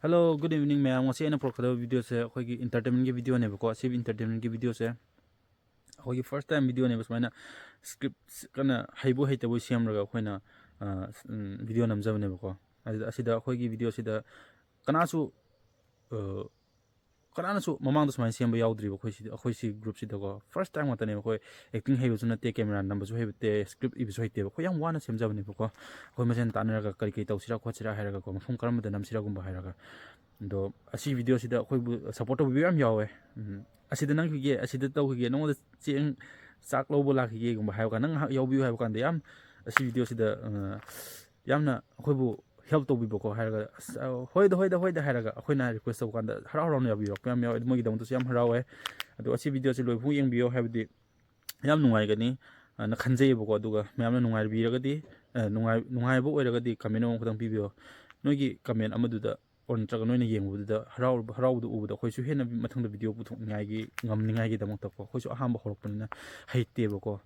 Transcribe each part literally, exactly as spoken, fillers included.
Hello, good evening ꯃꯌꯥꯝ꯫ ꯉꯁꯤ ꯑꯩꯅ ꯄꯨꯔꯛꯀꯗꯕ videoꯁꯦ ꯑꯩꯈꯣꯏꯒꯤ entertainmentꯀꯤ videoꯅꯦꯕꯀꯣ꯫ ꯑꯁꯤ entertainmentꯀꯤ videoꯁꯦ ꯑꯩꯈꯣꯏꯒꯤ first time videoꯅꯦꯕ꯫ ꯁꯨꯃꯥꯏꯅ script ꯀꯟꯅ ꯍꯩꯕꯣꯏ ꯍꯩꯇꯕꯣꯏ ꯁꯦꯝꯂꯒ ꯑꯩꯈꯣꯏꯅ, ꯑ, ꯎꯝ, video ꯅꯝꯖꯕꯅꯦꯕꯀꯣ꯫ ꯑꯗꯨꯗ ꯑꯁꯤꯗ ꯑꯩꯈꯣꯏꯒꯤ videoꯁꯤꯗ ꯀꯅꯥꯁꯨ, ꯑ, ꯀꯅꯥꯅꯁꯨ ꯃꯃꯥꯡꯗ ꯁꯨꯃꯥꯏꯅ ꯁꯦꯝꯕ ꯌꯥꯎꯗ꯭ꯔꯤꯕ ꯑꯩꯈꯣꯏ ꯁꯤꯗ, ꯑꯩꯈꯣꯏ ꯁꯤ groupꯁꯤꯗꯀꯣ꯫ First time ꯉꯥꯛꯇꯅꯦꯕ꯫ ꯑꯩꯈꯣꯏ acting ꯍꯩꯕꯁꯨ ꯅꯠꯇꯦ, camera ꯅꯝꯕꯁꯨ ꯍꯩꯕ ꯅꯠꯇꯦ, script ꯏꯕꯁꯨ ꯍꯩꯇꯦꯕ꯫ ꯑꯩꯈꯣꯏ ꯌꯥꯝ ꯋꯥꯅ ꯁꯦꯝꯖꯕꯅꯦꯕꯀꯣ꯫ ꯑꯩꯈꯣꯏ ꯃꯁꯦꯟ ꯇꯥꯟꯅꯔꯒ ꯀꯔꯤ ꯀꯔꯤ ꯇꯧꯁꯤꯔꯥ ꯈꯣꯠꯁꯤꯔꯥ ꯍꯥꯏꯔꯒꯀꯣ, ꯃꯐꯝ ꯀꯔꯝꯕꯗ ꯅꯝꯁꯤꯔꯥꯒꯨꯝꯕ ꯍꯥꯏꯔꯒ꯫ ꯑꯗꯣ ꯑꯁꯤ videoꯁꯤꯗ ꯑꯩꯈꯣꯏꯕꯨ support ꯇꯧꯕꯤꯕ ꯌꯥꯝ ꯌꯥꯎꯋꯦ꯫ ꯎꯝ, "ꯑꯁꯤꯗ ꯅꯝꯈꯤꯒꯦ, ꯑꯁꯤꯗ ꯇꯧꯈꯤꯒꯦ, ꯅꯉꯣꯟꯗ ꯆꯦꯡ ꯆꯥꯛ ꯂꯧꯕ ꯂꯥꯛꯈꯤꯒꯦꯒꯨꯝꯕ" ꯍꯥꯏꯕ ꯀꯥꯟꯗ, "ꯅꯪ ꯉꯥꯏꯍꯥꯛ ꯌꯥꯎꯕꯤꯌꯨ" ꯍꯥꯏꯕ ꯀꯥꯟꯗ ꯌꯥꯝ, ꯑꯁꯤ videoꯁꯤꯗ, ꯑ, ꯌꯥꯝꯅ ꯑꯩꯈꯣꯏꯕꯨ help ꯇꯧꯕꯤꯕꯀꯣ꯫ ꯍꯥꯏꯔꯒ, "ꯑꯁ, ꯑ, ꯍꯣꯏꯗ, ꯍꯣꯏꯗ, ꯍꯣꯏꯗ" ꯍꯥꯏꯔꯒ ꯑꯩꯈꯣꯏꯅ request ꯇꯧꯕ ꯀꯥꯟꯗ ꯍꯔꯥꯎ ꯍꯔꯥꯎꯅ ꯌꯥꯕꯤꯔꯛꯄ ꯌꯥꯝ ꯌꯥꯎꯋꯦ꯫ ꯑꯗꯨ ꯃꯣꯏꯒꯤꯗꯃꯛꯇꯁꯨ ꯌꯥꯝ ꯍꯔꯥꯎꯋꯦ꯫ ꯑꯗꯣ ꯑꯁꯤ videoꯁꯤ ꯂꯣꯏꯐꯥꯎ ꯌꯦꯡꯕꯤꯌꯣ, ꯍꯥꯏꯕꯗꯤ ꯌꯥꯝ ꯅꯨꯡꯉꯥꯏꯒꯅꯤ ꯑꯅ ꯈꯟꯖꯩꯌꯦꯕꯀꯣ꯫ ꯑꯗꯨꯒ ꯃꯌꯥꯝꯅ ꯅꯨꯡꯉꯥꯏꯕꯤꯔꯒꯗꯤ, ꯑ, ꯅꯨꯡꯉꯥꯏ-, ꯅꯨꯡꯉꯥꯏꯕ ꯑꯣꯏꯔꯒꯗꯤ comment ꯑꯃ ꯈꯛꯇꯪ ꯄꯤꯕꯤꯌꯣ꯫ ꯅꯣꯏꯒꯤ comment ꯑꯃꯗꯨꯗ or ꯅꯠꯇ꯭ꯔꯒ ꯅꯣꯏꯅ ꯌꯦꯡꯕꯗꯨꯗ ꯍꯔꯥꯎ-, ꯍꯔꯥꯎꯕꯗꯨ ꯎꯕꯗ ꯑꯩꯈꯣꯏꯁꯨ ꯍꯦꯟꯅ ꯃꯊꯪꯗ video ꯄꯨꯊꯣꯛꯅꯤꯡꯉꯥꯏꯒꯤ, ꯉꯝꯅꯤꯡꯉꯥꯏꯒꯤꯗꯃꯛꯇꯀꯣ꯫ ꯑꯩꯈꯣꯏꯁꯨ ꯑꯍꯥꯟꯕ ꯍꯧꯔꯛꯄꯅꯤꯅ ꯍꯩꯇꯦꯕꯀꯣ꯫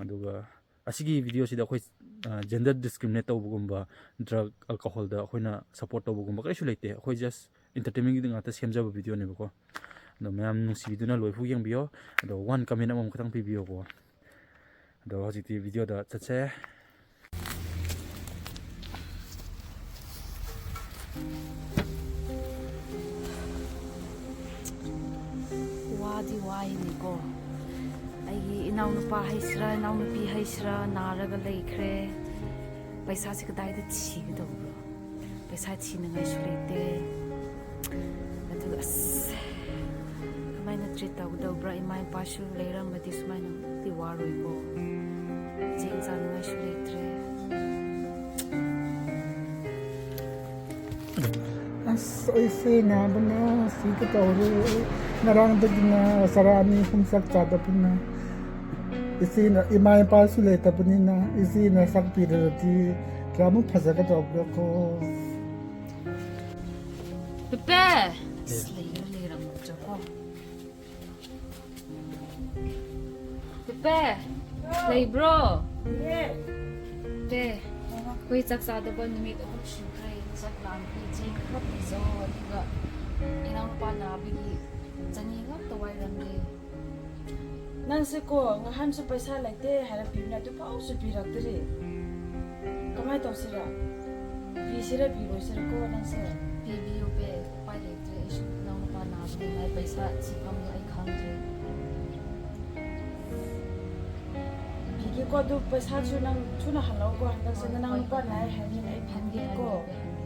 ꯑꯗꯨꯒ ꯑꯁꯤꯒꯤ videoꯁꯤꯗ ꯑꯩꯈꯣꯏ, ꯑ, gender discriminate ꯇꯧꯕꯒꯨꯝꯕ, drug, alcoholꯗ ꯑꯩꯈꯣꯏꯅ support ꯇꯧꯕꯒꯨꯝꯕ ꯀꯔꯤꯁꯨ ꯂꯩꯇꯦ꯫ ꯑꯩꯈꯣꯏ just entertainmentꯀꯤꯗꯤ ꯉꯥꯛꯇ ꯁꯦꯝꯖꯕ videoꯅꯦꯕꯀꯣ꯫ ꯑꯗꯣ ꯃꯌꯥꯝ ꯅꯨꯡꯁꯤꯕꯤꯗꯨꯅ ꯂꯣꯏꯐꯥꯎ ꯌꯦꯡꯕꯤꯌꯣ꯫ ꯑꯗꯣ one comment ꯑꯃꯃꯝ ꯈꯛꯇꯪ ꯄꯤꯕꯤꯌꯣꯀꯣ꯫ ꯑꯗꯣ ꯍꯧꯖꯤꯛꯇꯤ videoꯗ ꯆꯠꯁꯦ꯫ ꯋꯥꯗꯤ ꯋꯥꯏꯅꯦꯀꯣ꯫ ꯑꯩꯒꯤ ꯏꯅꯥꯎꯅꯨꯄꯥ ꯍꯥꯏꯁꯤꯔꯥ, ꯏꯅꯥꯎꯅꯨꯄꯤ ꯍꯥꯏꯁꯤꯔꯥ, ꯅꯥꯔꯒ ꯂꯩꯈ꯭ꯔꯦ꯫ ꯄꯩꯁꯥꯁꯦ ꯀꯗꯥꯏꯗ ꯊꯤꯒꯗꯧꯕ꯭ꯔꯣ? ꯄꯩꯁꯥ ꯊꯤꯅꯉꯥꯏꯁꯨ ꯂꯩꯇꯦ꯫ ꯑꯗꯨꯒ ꯑꯁ, ꯀꯃꯥꯏꯅ treat ꯇꯧꯒꯗꯧꯕ꯭ꯔꯥ? ꯏꯃꯥ ꯏꯄꯥꯁꯨ ꯂꯩꯔꯝꯃꯗꯤ ꯁꯨꯃꯥꯏꯅꯗꯤ ꯋꯥꯔꯣꯏꯀꯣ꯫ ꯆꯦꯡ ꯆꯥꯅꯉꯥꯏꯁꯨ ꯂꯩꯇ꯭ꯔꯦ꯫ ꯑꯁ, ꯑꯩꯁꯦ ꯅꯥꯕꯅ ꯁꯤꯒꯦ ꯇꯧꯔꯦ꯫ ꯉꯔꯥꯡꯗꯒꯤꯅ ꯆꯔꯥ ꯑꯅꯤ ꯑꯍꯨꯝ ꯆꯥꯛ ꯆꯥꯗꯕꯅ꯫ ꯏꯆꯦꯅ, ꯏꯃꯥ ꯏꯄꯥꯁꯨ ꯂꯩꯇꯕꯅꯤꯅ ꯏꯆꯦꯅ ꯆꯥꯛ ꯄꯤꯔꯗꯤ ꯀꯌꯥꯃꯨꯛ ꯐꯖꯒꯗꯧꯕ꯭ꯔꯥꯀꯣ꯫ ꯄꯦꯄꯦ! ꯑꯁ, ꯂꯩꯔ ꯂꯩꯔꯝꯃꯗ꯭ꯔꯥꯀꯣ꯫ ꯄꯦꯄꯦ! ꯂꯩꯕ꯭ꯔꯣ? ꯄꯦ, ꯑꯩꯈꯣꯏ ꯆꯥꯛ ꯆꯥꯗꯕ ꯅꯨꯃꯤꯠ ꯑꯍꯨꯝ ꯁꯨꯈ꯭ꯔꯦ꯫ ꯆꯥꯛ ꯆꯥꯡ ꯄꯤ, ꯆꯦꯡ ꯈꯔ ꯄꯤꯖꯧ, ꯑꯗꯨꯒ ꯏꯅꯥꯎꯅꯨꯄꯥ ꯅꯥꯕꯒꯤ ꯆꯅꯤ ꯉꯥꯛꯇ ꯋꯥꯏꯔꯝꯂꯦ꯫ ꯅꯪꯁꯦ ꯀꯣ, ꯉꯍꯥꯟꯁꯨ ꯄꯩꯁꯥ ꯂꯩꯇꯦ ꯍꯥꯏꯔ ꯄꯤꯕꯅꯦ, ꯑꯗꯨꯐꯥꯎꯁꯨ ꯄꯤꯔꯛꯇ꯭ꯔꯤ꯫ ꯀꯃꯥꯏꯅ ꯇꯧꯁꯤꯔ? ꯄꯤꯁꯤꯔ ꯄꯤꯔꯣꯏꯁꯤꯔ ꯀꯣ ꯅꯪꯁꯦ? ꯄꯤꯕꯤꯌꯨ ꯄꯦ, ꯎꯄꯥꯏ ꯂꯩꯇ꯭ꯔꯦ, ꯑꯩꯁꯨ ꯏꯅꯥꯎꯅꯨꯄꯥ ꯅꯥꯕꯅꯤꯅ ꯄꯩꯁꯥ ꯁꯤꯐꯝꯗꯣ ꯑꯩ ꯈꯪꯗ꯭ꯔꯦ꯫ ꯄꯤꯒꯦꯀꯣ, ꯑꯗꯨ ꯄꯩꯁꯥꯁꯨ ꯅꯪ ꯊꯨꯅ ꯍꯜꯂꯛꯑꯣꯀꯣ, ꯍꯟꯗꯛꯁꯦ ꯍꯣꯏ, ꯅꯅꯥꯎ ꯍꯣꯏ, ꯅꯨꯄꯥ ꯍꯣꯏ꯫ ꯅꯥꯏ ꯍꯥꯏꯕꯅꯤꯅ ꯑꯩ ꯍꯟꯒꯦ, ꯄꯤꯒꯦꯀꯣ꯫ ꯍꯟꯒꯦ, ꯍꯟꯒꯦ꯫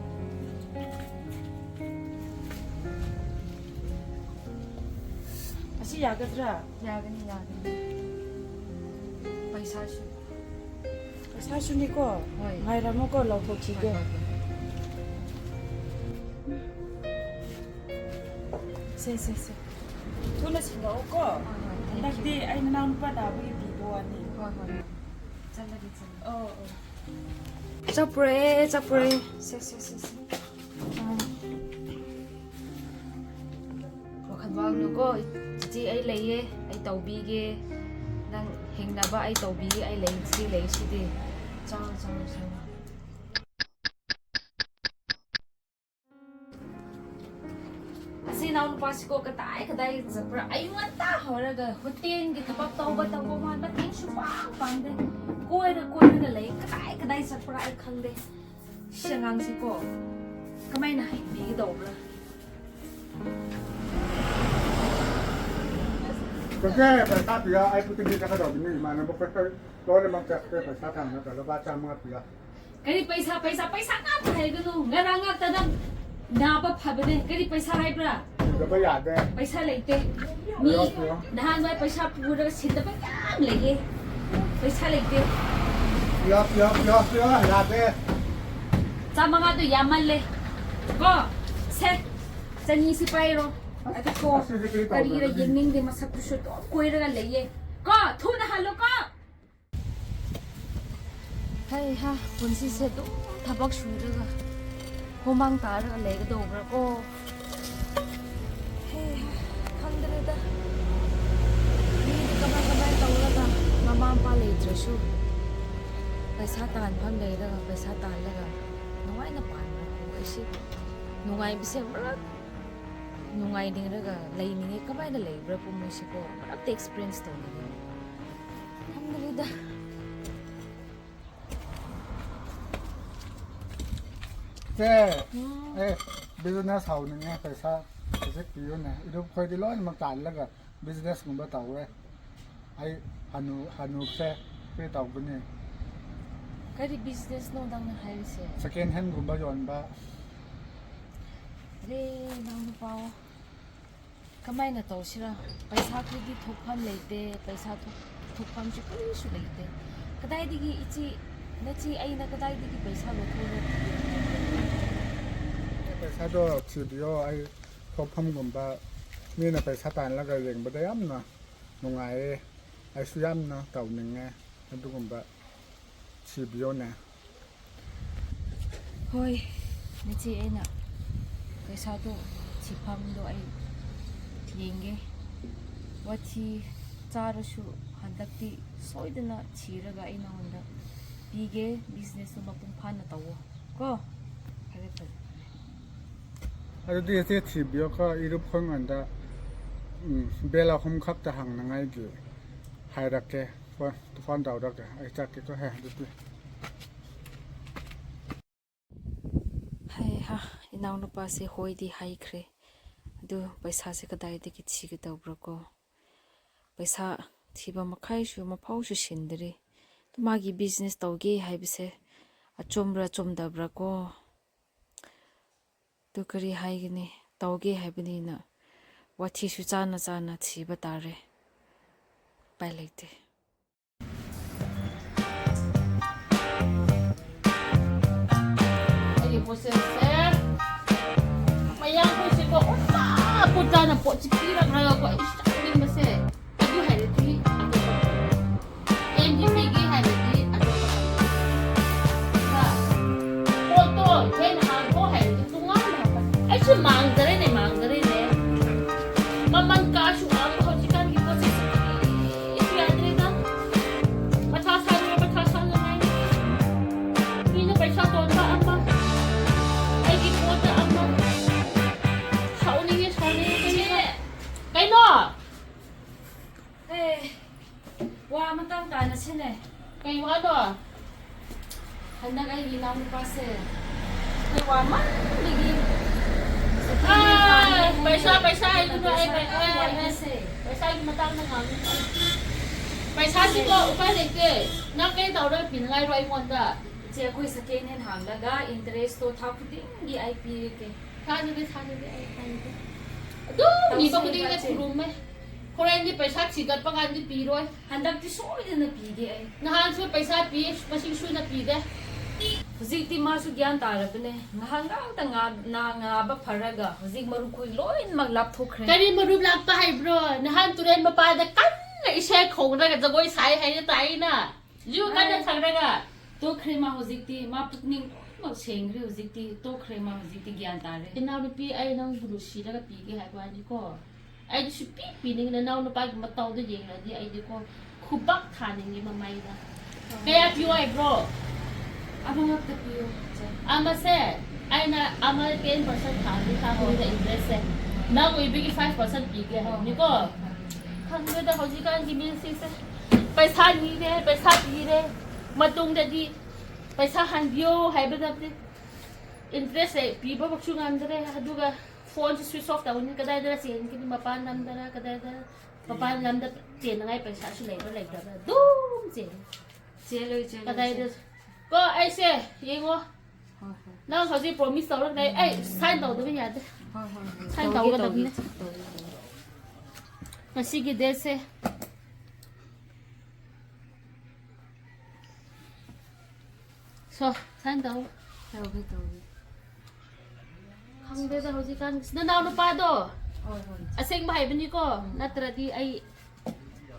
ꯑꯁꯤ ꯌꯥꯒꯗ꯭ꯔꯥ? ꯌꯥꯒꯅꯤ, ꯌꯥꯒꯅꯤ꯫ ꯄꯩꯁꯥꯁꯨ꯫ ꯄꯩꯁꯥꯁꯨꯅꯤꯀꯣ? ꯍꯣꯏ꯫ ꯉꯥꯏꯔꯝꯃꯣꯀꯣ, ꯂꯧꯊꯣꯛꯈꯤꯒꯦ꯫ ꯍꯣꯏ, ꯍꯣꯏ, ꯍꯣꯏ꯫ ꯁꯦ, ꯁꯦ, ꯁꯦ꯫ ꯊꯨꯅ ꯁꯤꯜꯂꯛꯑꯣꯀꯣ꯫ ꯍꯣꯏ, ꯍꯣꯏ, thank you꯫ ꯍꯟꯗꯛꯇꯤ ꯑꯩ ꯅꯅꯥꯎ ꯅꯨꯄꯥ ꯅꯥꯕꯒꯤ ꯄꯤꯕ ꯋꯥꯅꯤ꯫ ꯍꯣꯏ, ꯍꯣꯏ, ꯍꯣꯏ꯫ ꯆꯠꯂꯒꯦ, ꯆꯠꯂꯒꯦ꯫ ꯑꯣ, ꯑꯣ꯫ ꯆꯥꯛ ꯄꯨꯔꯛꯑꯦ, ꯆꯥꯛ ꯄꯨꯔꯛꯑꯦ꯫ ꯁꯦ, ꯁꯦ, ꯁꯦ, ꯁꯦ꯫ ꯋꯥꯈꯜ ꯋꯥꯒꯅꯨꯀꯣ, ꯆꯤꯆꯦ ꯑꯩ ꯂꯩꯌꯦ, ꯑꯩ ꯇꯧꯕꯤꯒꯦ꯫ ꯅꯪ ꯍꯤꯡꯅꯕ ꯑꯩ ꯇꯧꯕꯤꯒꯦ, ꯑꯩ ꯂꯩ, ꯆꯤꯆꯦ ꯂꯩ ꯁꯤꯗꯤ꯫ ꯆꯥꯎ, ꯆꯥꯎ, ꯆꯥꯎ꯫ ꯑꯁꯤ ꯏꯅꯥꯎ ꯅꯨꯄꯥꯁꯤꯀꯣ ꯀꯗꯥꯏ ꯀꯗꯥꯏ ꯆꯠꯄ꯭ꯔꯥ? ꯑꯌꯨꯛ ꯉꯟꯇꯥ ꯍꯧꯔꯒ ꯍꯣꯇꯦꯜꯒꯤ ꯊꯕꯛ ꯇꯧꯕ ꯇꯧꯕ ꯃꯥ ꯃꯇꯦꯡ ꯁꯨꯄꯥꯡ ꯄꯥꯡꯗꯦ꯫ ꯀꯣꯏꯔ ꯀꯣꯏꯔꯒ ꯂꯩ꯫ ꯀꯗꯥꯏ ꯀꯗꯥꯏ ꯆꯠꯄ꯭ꯔꯥ ꯑꯩ ꯈꯪꯗꯦ꯫ ꯁꯤ ꯑꯉꯥꯡꯁꯤꯀꯣ ꯀꯃꯥꯏꯅ ꯍꯩꯕꯤꯒꯗꯧꯕ꯭ꯔꯥ? ꯆꯠꯁꯦ, ꯄꯩꯁꯥ ꯄꯤꯔꯣ, ꯑꯩ ꯄꯨꯊꯕꯤ ꯆꯠꯀꯗꯧꯕꯅꯤ, ꯏꯃꯥꯟꯅꯕ ꯈꯣꯏ ꯂꯣꯏꯅꯃꯛ ꯆꯠꯁꯦ, ꯄꯩꯁꯥ ꯊꯥꯡꯒꯠꯂꯒ ꯂꯨꯄꯥ ꯆꯥꯝꯃꯉꯥ ꯄꯤꯔꯣ꯫ ꯀꯔꯤ ꯄꯩꯁꯥ, ꯄꯩꯁꯥ, ꯄꯩꯁꯥ ꯉꯥꯛꯇ ꯍꯥꯏꯒꯅꯨ, ꯉꯔꯥꯡ ꯉꯥꯛꯇ ꯅꯪ ꯅꯥꯕ ꯐꯕꯅꯦ, ꯀꯔꯤ ꯄꯩꯁꯥ ꯍꯥꯏꯕ꯭ꯔꯥ? ꯎꯗꯕ ꯌꯥꯗꯦ꯫ ꯄꯩꯁꯥ ꯂꯩꯇꯦ꯫ ꯃꯤ ꯄꯤꯔꯣ, ꯄꯤꯔꯣ꯫ ꯅꯍꯥꯟꯋꯥꯏ ꯄꯩꯁꯥ ꯄꯨꯔꯒ ꯁꯤꯟꯗꯕ ꯌꯥꯝ ꯂꯩꯌꯦ꯫ ꯄꯩꯁꯥ ꯂꯩꯇꯦ꯫ ꯄꯤꯔꯣ, ꯄꯤꯔꯣ, ꯄꯤꯔꯣ, ꯄꯤꯔꯣ, ꯌꯥꯗꯦ꯫ ꯆꯥꯝꯃꯉꯥꯗꯣ ꯌꯥꯝꯃꯜꯂꯦ꯫ ꯀꯣ, ꯁꯦ, ꯆꯅꯤꯁꯤ ꯄꯥꯏꯔꯣ꯫ ꯑꯗꯨ ꯀꯣ, ꯑꯁꯤꯗꯤ ꯀꯔꯤ ꯀꯔꯤꯔ ꯇꯧꯗꯣꯏꯅꯣ? ꯌꯦꯡꯅꯤꯡꯗꯦ, ꯃꯁꯛꯇꯨꯁꯨ ꯑꯗꯨꯝ ꯀꯣꯏꯔꯒ ꯂꯩꯌꯦ꯫ ꯀꯣ, ꯊꯨꯅ ꯍꯜꯂꯣ ꯀꯣ꯫ ꯍꯩ ꯍꯥ, ꯄꯨꯟꯁꯤꯁꯦ ꯑꯗꯨꯝ ꯊꯕꯛ ꯁꯨꯔꯒ ꯍꯨꯃꯥꯡ ꯇꯥꯔꯒ ꯂꯩꯒꯗꯧꯕ꯭ꯔꯥ ꯀꯣ? ꯍꯩ ꯍꯥ, ꯈꯪꯗ꯭ꯔꯦꯗ꯫ ꯃꯤꯗꯤ ꯀꯃꯥꯏ ꯀꯃꯥꯏ ꯇꯧꯔꯒ ꯃꯃꯥ ꯃꯄꯥ ꯂꯩꯇ꯭ꯔꯁꯨ ꯄꯩꯁꯥ ꯇꯥꯟꯐꯝ ꯂꯩꯔꯒ ꯄꯩꯁꯥ ꯇꯥꯜꯂꯒ ꯅꯨꯡꯉꯥꯏꯅ ꯄꯥꯟꯕ꯭ꯔꯥ? ꯁꯤ ꯅꯨꯡꯉꯥꯏꯕꯁꯦ ꯃꯔꯛ ꯅꯨꯡꯉꯥꯏꯅꯤꯡꯔꯒ ꯂꯩꯅꯤꯡꯉꯦ꯫ ꯀꯃꯥꯏꯅ ꯂꯩꯕ꯭ꯔꯥ ꯄꯨꯝꯃꯣꯏꯁꯤꯀꯣ? ꯃꯔꯛꯇ ꯑꯦꯛꯁꯄꯤꯔꯤꯌꯦꯟꯁ ꯇꯧꯅꯤꯡꯉꯦ꯫ ꯈꯪꯗ꯭ꯔꯤꯗ꯫ ꯁꯦ, ꯎꯝ꯫ ꯑꯦ, ꯕꯤꯖꯤꯅꯦꯁ ꯍꯧꯅꯤꯡꯉꯦ, ꯄꯩꯁꯥ ꯈꯖꯤꯛ ꯄꯤꯌꯨꯅꯦ꯫ ꯏꯔꯨꯞ ꯈꯣꯏꯗꯤ ꯂꯣꯏꯅꯃꯛ ꯇꯥꯜꯂꯒ ꯕꯤꯖꯤꯅꯦꯁꯀꯨꯝꯕ ꯇꯧꯋꯦ꯫ ꯑꯩ ꯍꯅꯨ-, ꯍꯅꯨꯈ꯭ꯔꯦ, ꯀꯔꯤ ꯇꯧꯒꯅꯤ? ꯀꯔꯤ ꯕꯤꯖꯤꯅꯦꯁꯅꯣ ꯅꯪꯅ ꯍꯥꯏꯔꯤꯁꯦ? ꯁꯦꯀꯦꯟ ꯍꯦꯟꯒꯨꯝꯕ ꯌꯣꯟꯕ꯫ ꯑꯔꯦ, ꯅꯪ ꯅꯨꯄꯥ꯫ ꯀꯃꯥꯏꯅ ꯇꯧꯁꯤꯔꯥ? ꯄꯩꯁꯥ ꯈꯣꯏꯗꯤ ꯊꯣꯛꯐꯝ ꯂꯩꯇꯦ, ꯄꯩꯁꯥ ꯊꯣꯛ-, ꯊꯣꯛꯐꯝꯁꯨ ꯀꯔꯤꯁꯨ ꯂꯩꯇꯦ꯫ ꯀꯗꯥꯏꯗꯒꯤ ꯏꯆꯦ, ꯅꯆꯦ ꯑꯩꯅ ꯀꯗꯥꯏꯗꯒꯤ ꯄꯩꯁꯥ ꯂꯧꯊꯣꯛꯑꯒ ꯄꯤꯒꯦ? ꯄꯩꯁꯥꯗꯣ ꯊꯤꯕꯤꯌꯣ, ꯑꯩ ꯊꯣꯛꯐꯝꯒꯨꯝꯕ, ꯃꯤꯅ ꯄꯩꯁꯥ ꯇꯥꯜꯂꯒ ꯌꯦꯡꯕꯗ ꯌꯥꯝꯅ ꯅꯨꯡꯉꯥꯏꯌꯦ, ꯑꯩꯁꯨ ꯌꯥꯝꯅ ꯇꯧꯅꯤꯡꯉꯦ꯫ ꯑꯗꯨꯒꯨꯝꯕ ꯊꯤꯕꯤꯌꯣꯅꯦ꯫ ꯍꯣꯏ, ꯅꯆꯦ, ꯑꯩꯅ ꯄꯩꯁꯥꯗꯣ ꯊꯤꯐꯝꯗꯣ ꯑꯩ ꯌꯦꯡꯒꯦ꯫ ꯋꯥꯊꯤ ꯆꯥꯔꯁꯨ ꯍꯟꯗꯛꯇꯤ ꯁꯣꯏꯗꯅ ꯊꯤꯔꯒ ꯑꯩ ꯅꯉꯣꯟꯗ ꯄꯤꯒꯦ꯫ ꯕꯤꯖꯤꯅꯦꯁꯇꯨ ꯃꯄꯨꯡ ꯐꯥꯅ ꯇꯧꯋꯣ ꯀꯣ꯫ ꯐꯔꯦ, ꯐꯔꯦ꯫ ꯑꯗꯨꯗꯤ ꯏꯆꯦ ꯊꯤꯕꯤꯌꯣꯀꯣ, ꯏꯔꯨꯞ ꯈꯣꯏꯉꯣꯟꯗ, ꯎꯝ, ꯕꯦꯜ ꯑꯍꯨꯝ ꯈꯛꯇ ꯍꯪꯅꯉꯥꯏꯒꯤ ꯍꯥꯏꯔꯛꯀꯦ꯫ ꯐꯣꯟ, ꯐꯣꯟ ꯇꯧꯔꯛꯀꯦ꯫ ꯑꯩ ꯆꯠꯀꯦꯀꯣ ꯍꯦ, ꯑꯗꯨꯗꯤ꯫ ꯍꯩꯍꯥ, ꯏꯅꯥꯎꯅꯨꯄꯥꯁꯦ ꯍꯣꯏꯗꯤ ꯍꯥꯏꯈ꯭ꯔꯦ꯫ ꯑꯗꯨ ꯄꯩꯁꯥꯁꯦ ꯀꯗꯥꯏꯗꯒꯤ ꯊꯤꯒꯗꯧꯕ꯭ꯔꯥ ꯀꯣ? ꯄꯩꯁꯥ ꯊꯤꯕ ꯃꯈꯩꯁꯨ ꯃꯐꯥꯎꯁꯨ ꯁꯤꯟꯗ꯭ꯔꯤ꯫ ꯑꯗꯨ ꯃꯥꯒꯤ ꯕꯤꯖꯤꯅꯦꯁ ꯇꯧꯒꯦ ꯍꯥꯏꯕꯁꯦ ꯑꯆꯨꯝꯕ꯭ꯔꯥ ꯆꯨꯝꯗꯕ꯭ꯔꯥ ꯀꯣ? ꯑꯗꯨ ꯀꯔꯤ ꯍꯥꯏꯒꯅꯤ? ꯇꯧꯒꯦ ꯍꯥꯏꯕꯅꯤꯅ ꯋꯥꯊꯤꯁꯨ ꯆꯥꯅ ꯆꯥꯅ ꯊꯤꯕ ꯇꯥꯔꯦ꯫ ꯎꯄꯥꯏ ꯂꯩꯇꯦ꯫ ꯑꯩꯒꯤ ꯄꯣꯠꯁꯦ ꯃꯌꯥꯡꯈꯣꯏꯁꯦꯀꯣ, ꯎꯜꯇꯥ ꯄꯨꯜꯇꯥꯅ ꯄꯣꯠꯁꯤ ꯄꯤꯔꯛꯂꯒꯀꯣ, ꯑꯩ ꯁꯥꯎꯅꯤꯡꯕꯁꯦ꯫ ꯑꯗꯨ ꯍꯥꯏꯔꯗꯤ ꯑꯇꯣꯞꯄ ꯑꯦꯝ ꯗꯤ ꯄꯤꯒꯦ ꯍꯥꯏꯔꯗꯤ ꯑꯇꯣꯞꯄ ꯄꯣꯠꯇꯣ ꯂꯣꯏꯅ ꯍꯥꯡꯉꯣ ꯍꯥꯏꯔꯗꯤ ꯇꯣꯉꯥꯟꯅ ꯍꯥꯡꯕ꯫ ꯑꯩꯁꯨ ꯃꯥꯡꯖꯔꯦꯅꯦ, ꯃꯥꯡꯖꯔꯦꯅꯦ꯫ ꯃꯃꯜ ꯀꯥꯁꯨ ꯋꯥꯡꯕ ꯍꯧꯖꯤꯛꯀꯥꯟꯒꯤ ꯄꯣꯠ ꯆꯩꯁꯦ꯫ ꯑꯩꯁꯨ ꯌꯥꯗ꯭ꯔꯦꯗ꯫ ꯃꯊꯥ ꯁꯥꯏꯌꯦ, ꯃꯊꯥ ꯁꯥꯅꯉꯥꯏ꯫ ꯃꯤꯅ ꯄꯩꯁꯥ ꯇꯣꯟꯕ ꯑꯃ, ꯑꯩ ꯍꯟꯗꯛ ꯑꯩꯒꯤ ꯏꯅꯥꯎꯅꯨꯄꯥꯁꯦ ꯑꯩꯈꯣꯏ ꯋꯥꯃꯟꯕꯒꯤ ꯑꯥ, ꯄꯩꯁꯥ, ꯄꯩꯁꯥ ꯍꯥꯏꯒꯅꯨ, ꯑꯩ ꯄꯩꯁꯥ ꯄꯩꯁꯥ ꯌꯥꯝ ꯋꯥꯏꯅꯁꯦ꯫ ꯄꯩꯁꯥꯒꯤ ꯃꯇꯥꯡꯗ ꯉꯥꯡꯉꯤ꯫ ꯄꯩꯁꯥꯁꯤꯀꯣ ꯎꯄꯥꯏ ꯂꯩꯇꯦ꯫ ꯅꯪ ꯀꯩ ꯇꯧꯔꯒ ꯄꯤꯅꯉꯥꯏꯔꯣ ꯑꯩꯉꯣꯟꯗ? ꯏꯆꯦ, ꯑꯩꯈꯣꯏ ꯁꯦꯀꯦꯟ ꯍꯦꯟ ꯍꯥꯡꯂꯒ ꯏꯟꯇꯔꯦꯁꯇꯣ ꯊꯥ ꯈꯨꯗꯤꯡꯒꯤ ꯑꯩ ꯄꯤꯔꯒꯦ꯫ ꯊꯥꯖꯗꯦ, ꯊꯥꯖꯗꯦ, ꯑꯩ ꯊꯥꯖꯗꯦ꯫ ꯑꯗꯨꯝ ꯅꯤꯕ ꯇꯧꯁꯦ ꯈꯨꯗꯤꯡꯗ ꯏꯆꯦ꯫ ꯈꯨꯔꯨꯝꯃꯦ꯫ ꯍꯣꯔꯦꯟꯗꯤ ꯄꯩꯁꯥ ꯊꯤꯒꯠꯄ ꯀꯥꯟꯗꯤ ꯄꯤꯔꯣꯏ꯫ ꯍꯟꯗꯛꯇꯤ ꯁꯣꯏꯗꯅ ꯄꯤꯒꯦ ꯑꯩ꯫ ꯅꯍꯥꯟꯁꯨ ꯄꯩꯁꯥ ꯄꯤ, ꯃꯁꯤꯡ ꯁꯨꯅ ꯄꯤꯗꯦ꯫ ꯍꯧꯖꯤꯛꯇꯤ ꯃꯥꯁꯨ ꯒ꯭ꯌꯥꯟ ꯇꯥꯔꯕꯅꯦ꯫ ꯉꯍꯥꯟ ꯉꯥꯛꯇ ꯉꯥ-, ꯅꯥ ꯉꯥꯕ ꯐꯔꯒ ꯍꯧꯖꯤꯛ ꯃꯔꯨꯞꯈꯣꯏ ꯂꯣꯏꯅꯃꯛ ꯂꯥꯞꯊꯣꯛꯈ꯭ꯔꯦ꯫ ꯀꯔꯤ ꯃꯔꯨꯞ ꯂꯥꯛꯄ ꯍꯥꯏꯕ꯭ꯔꯣ? ꯅꯍꯥꯟ ꯇꯨꯔꯦꯟ ꯃꯄꯥꯟꯗ ꯀꯟꯅ ꯏꯁꯩ ꯈꯣꯡꯂꯒ ꯖꯒꯣꯏ ꯁꯥꯏ ꯍꯥꯏꯅ ꯇꯥꯏꯅ꯫ ꯌꯨ ꯀꯟꯅ ꯑꯥꯏ꯫ ꯊꯛꯂꯒ꯫ ꯇꯣꯛꯈ꯭ꯔꯦ ꯃꯥ ꯍꯧꯖꯤꯛꯇꯤ꯫ ꯃꯥ ꯄꯨꯛꯅꯤꯡ ꯂꯣꯏꯅꯃꯛ ꯁꯦꯡꯈ꯭ꯔꯦ ꯍꯧꯖꯤꯛꯇꯤ꯫ ꯇꯣꯛꯈ꯭ꯔꯦ ꯃꯥ ꯍꯧꯖꯤꯛꯇꯤ ꯒ꯭ꯌꯥꯟ ꯇꯥꯔꯦ꯫ ꯏꯅꯥꯎꯅꯨꯄꯤ, ꯑꯩ ꯅꯪꯕꯨ ꯅꯨꯡꯁꯤꯔꯒ ꯄꯤꯒꯦ ꯍꯥꯏꯕ ꯋꯥꯅꯤꯀꯣ꯫ ꯑꯩꯗꯤ ꯁꯨꯄꯤ ꯄꯤꯅꯤꯡꯗꯦ꯫ ꯅꯅꯥꯎ ꯅꯨꯄꯥꯒꯤ ꯃꯇꯧꯗꯣ ꯌꯦꯡꯂꯗꯤ ꯑꯩꯗꯤꯀꯣ ꯈꯨꯕꯥꯛ ꯊꯥꯅꯤꯡꯉꯦ ꯃꯃꯩꯗ꯫ ꯍꯣꯏ꯫ ꯀꯌꯥ ꯄꯤꯌꯣ ꯍꯥꯏꯕ꯭ꯔꯣ? ꯑꯃꯉꯛꯇ ꯄꯤꯌꯣ, ꯏꯆꯦ꯫ ꯑꯃꯁꯦ ꯑꯩꯅ ꯑꯃ ten percent ꯊꯥꯕꯤ ꯊꯥꯕꯤꯗ ꯍꯣꯏ꯫ Interest ꯁꯦ꯫ ꯅꯪ ꯑꯣꯏꯕꯒꯤ five percent ꯄꯤꯒꯦ ꯍꯣꯏ, ꯍꯣꯏ, ꯍꯥꯏꯕꯅꯤꯀꯣ꯫ ꯍꯣꯏ, ꯍꯣꯏ꯫ ꯈꯪꯗꯦꯗ ꯍꯧꯖꯤꯛꯀꯥꯟꯒꯤ ꯃꯤꯁꯤꯡꯁꯦ꯫ ꯄꯩꯁꯥ ꯅꯤꯔꯦ, ꯄꯩꯁꯥ ꯄꯤꯔꯦ꯫ ꯃꯇꯨꯡꯗꯗꯤ ꯄꯩꯁꯥ ꯍꯟꯕꯤꯌꯣ ꯍꯥꯏꯕꯗꯗꯤ interest ꯁꯦ ꯄꯤꯕꯃꯛꯁꯨ ꯉꯝꯗ꯭ꯔꯦ꯫ ꯑꯗꯨꯒ phone ꯁꯨ switch off ꯇꯧꯅꯤ꯫ ꯀꯗꯥꯏꯗ ꯆꯦꯟꯒꯅꯤ? ꯃꯄꯥꯟ ꯂꯝꯗꯔ ꯀꯗꯥꯏꯗ? ꯃꯄꯥꯟ ꯂꯝꯗ ꯆꯦꯟꯅꯉꯥꯏ ꯄꯩꯁꯥꯁꯨ ꯂꯩꯕ꯭ꯔꯥ ꯂꯩꯇꯕ꯭ꯔꯥ ꯑꯗꯨꯝ ꯆꯦꯜꯂꯤ꯫ ꯆꯦꯜꯂꯣꯏ, ꯆꯦꯜꯂꯣꯏ, ꯀꯗꯥꯏꯗ? ꯆꯦꯜꯂꯣꯏ꯫ ꯀꯣ ꯑꯩꯁꯦ ꯌꯦꯡꯉꯣ꯫ ꯍꯣꯏ, ꯍꯣꯏ꯫ ꯅꯪ ꯍꯧꯖꯤꯛ promise ꯇꯧꯔꯒ ꯂꯩ꯫ ꯑꯩ sign ꯇꯧꯗꯕ ꯌꯥꯗꯦ꯫ ꯍꯣꯏ, ꯍꯣꯏ, ꯍꯣꯏ꯫ Sign ꯇꯧꯒꯦ, ꯇꯧꯒꯗꯕꯅꯦ꯫ ꯇꯧꯒꯦ, ꯇꯧꯒꯦ, ꯇꯧꯒꯦ꯫ ꯉꯁꯤꯒꯤ date ꯁꯦ꯫ So, sign ꯇꯧ꯫ ꯇꯧꯒꯦ, ꯇꯧꯒꯦ꯫ ꯈꯪꯗꯦꯗ ꯍꯧꯖꯤꯛꯀꯥꯟ꯫ ꯅꯅꯥꯎ ꯅꯨꯄꯥꯗꯣ ꯍꯣꯏ, ꯍꯣꯏ, ꯏꯆꯦ꯫ ꯑꯁꯦꯡꯕ ꯍꯥꯏꯕꯅꯤꯀꯣ, ꯎꯝ꯫ ꯅꯠꯇ꯭ꯔꯗꯤ ꯑꯩ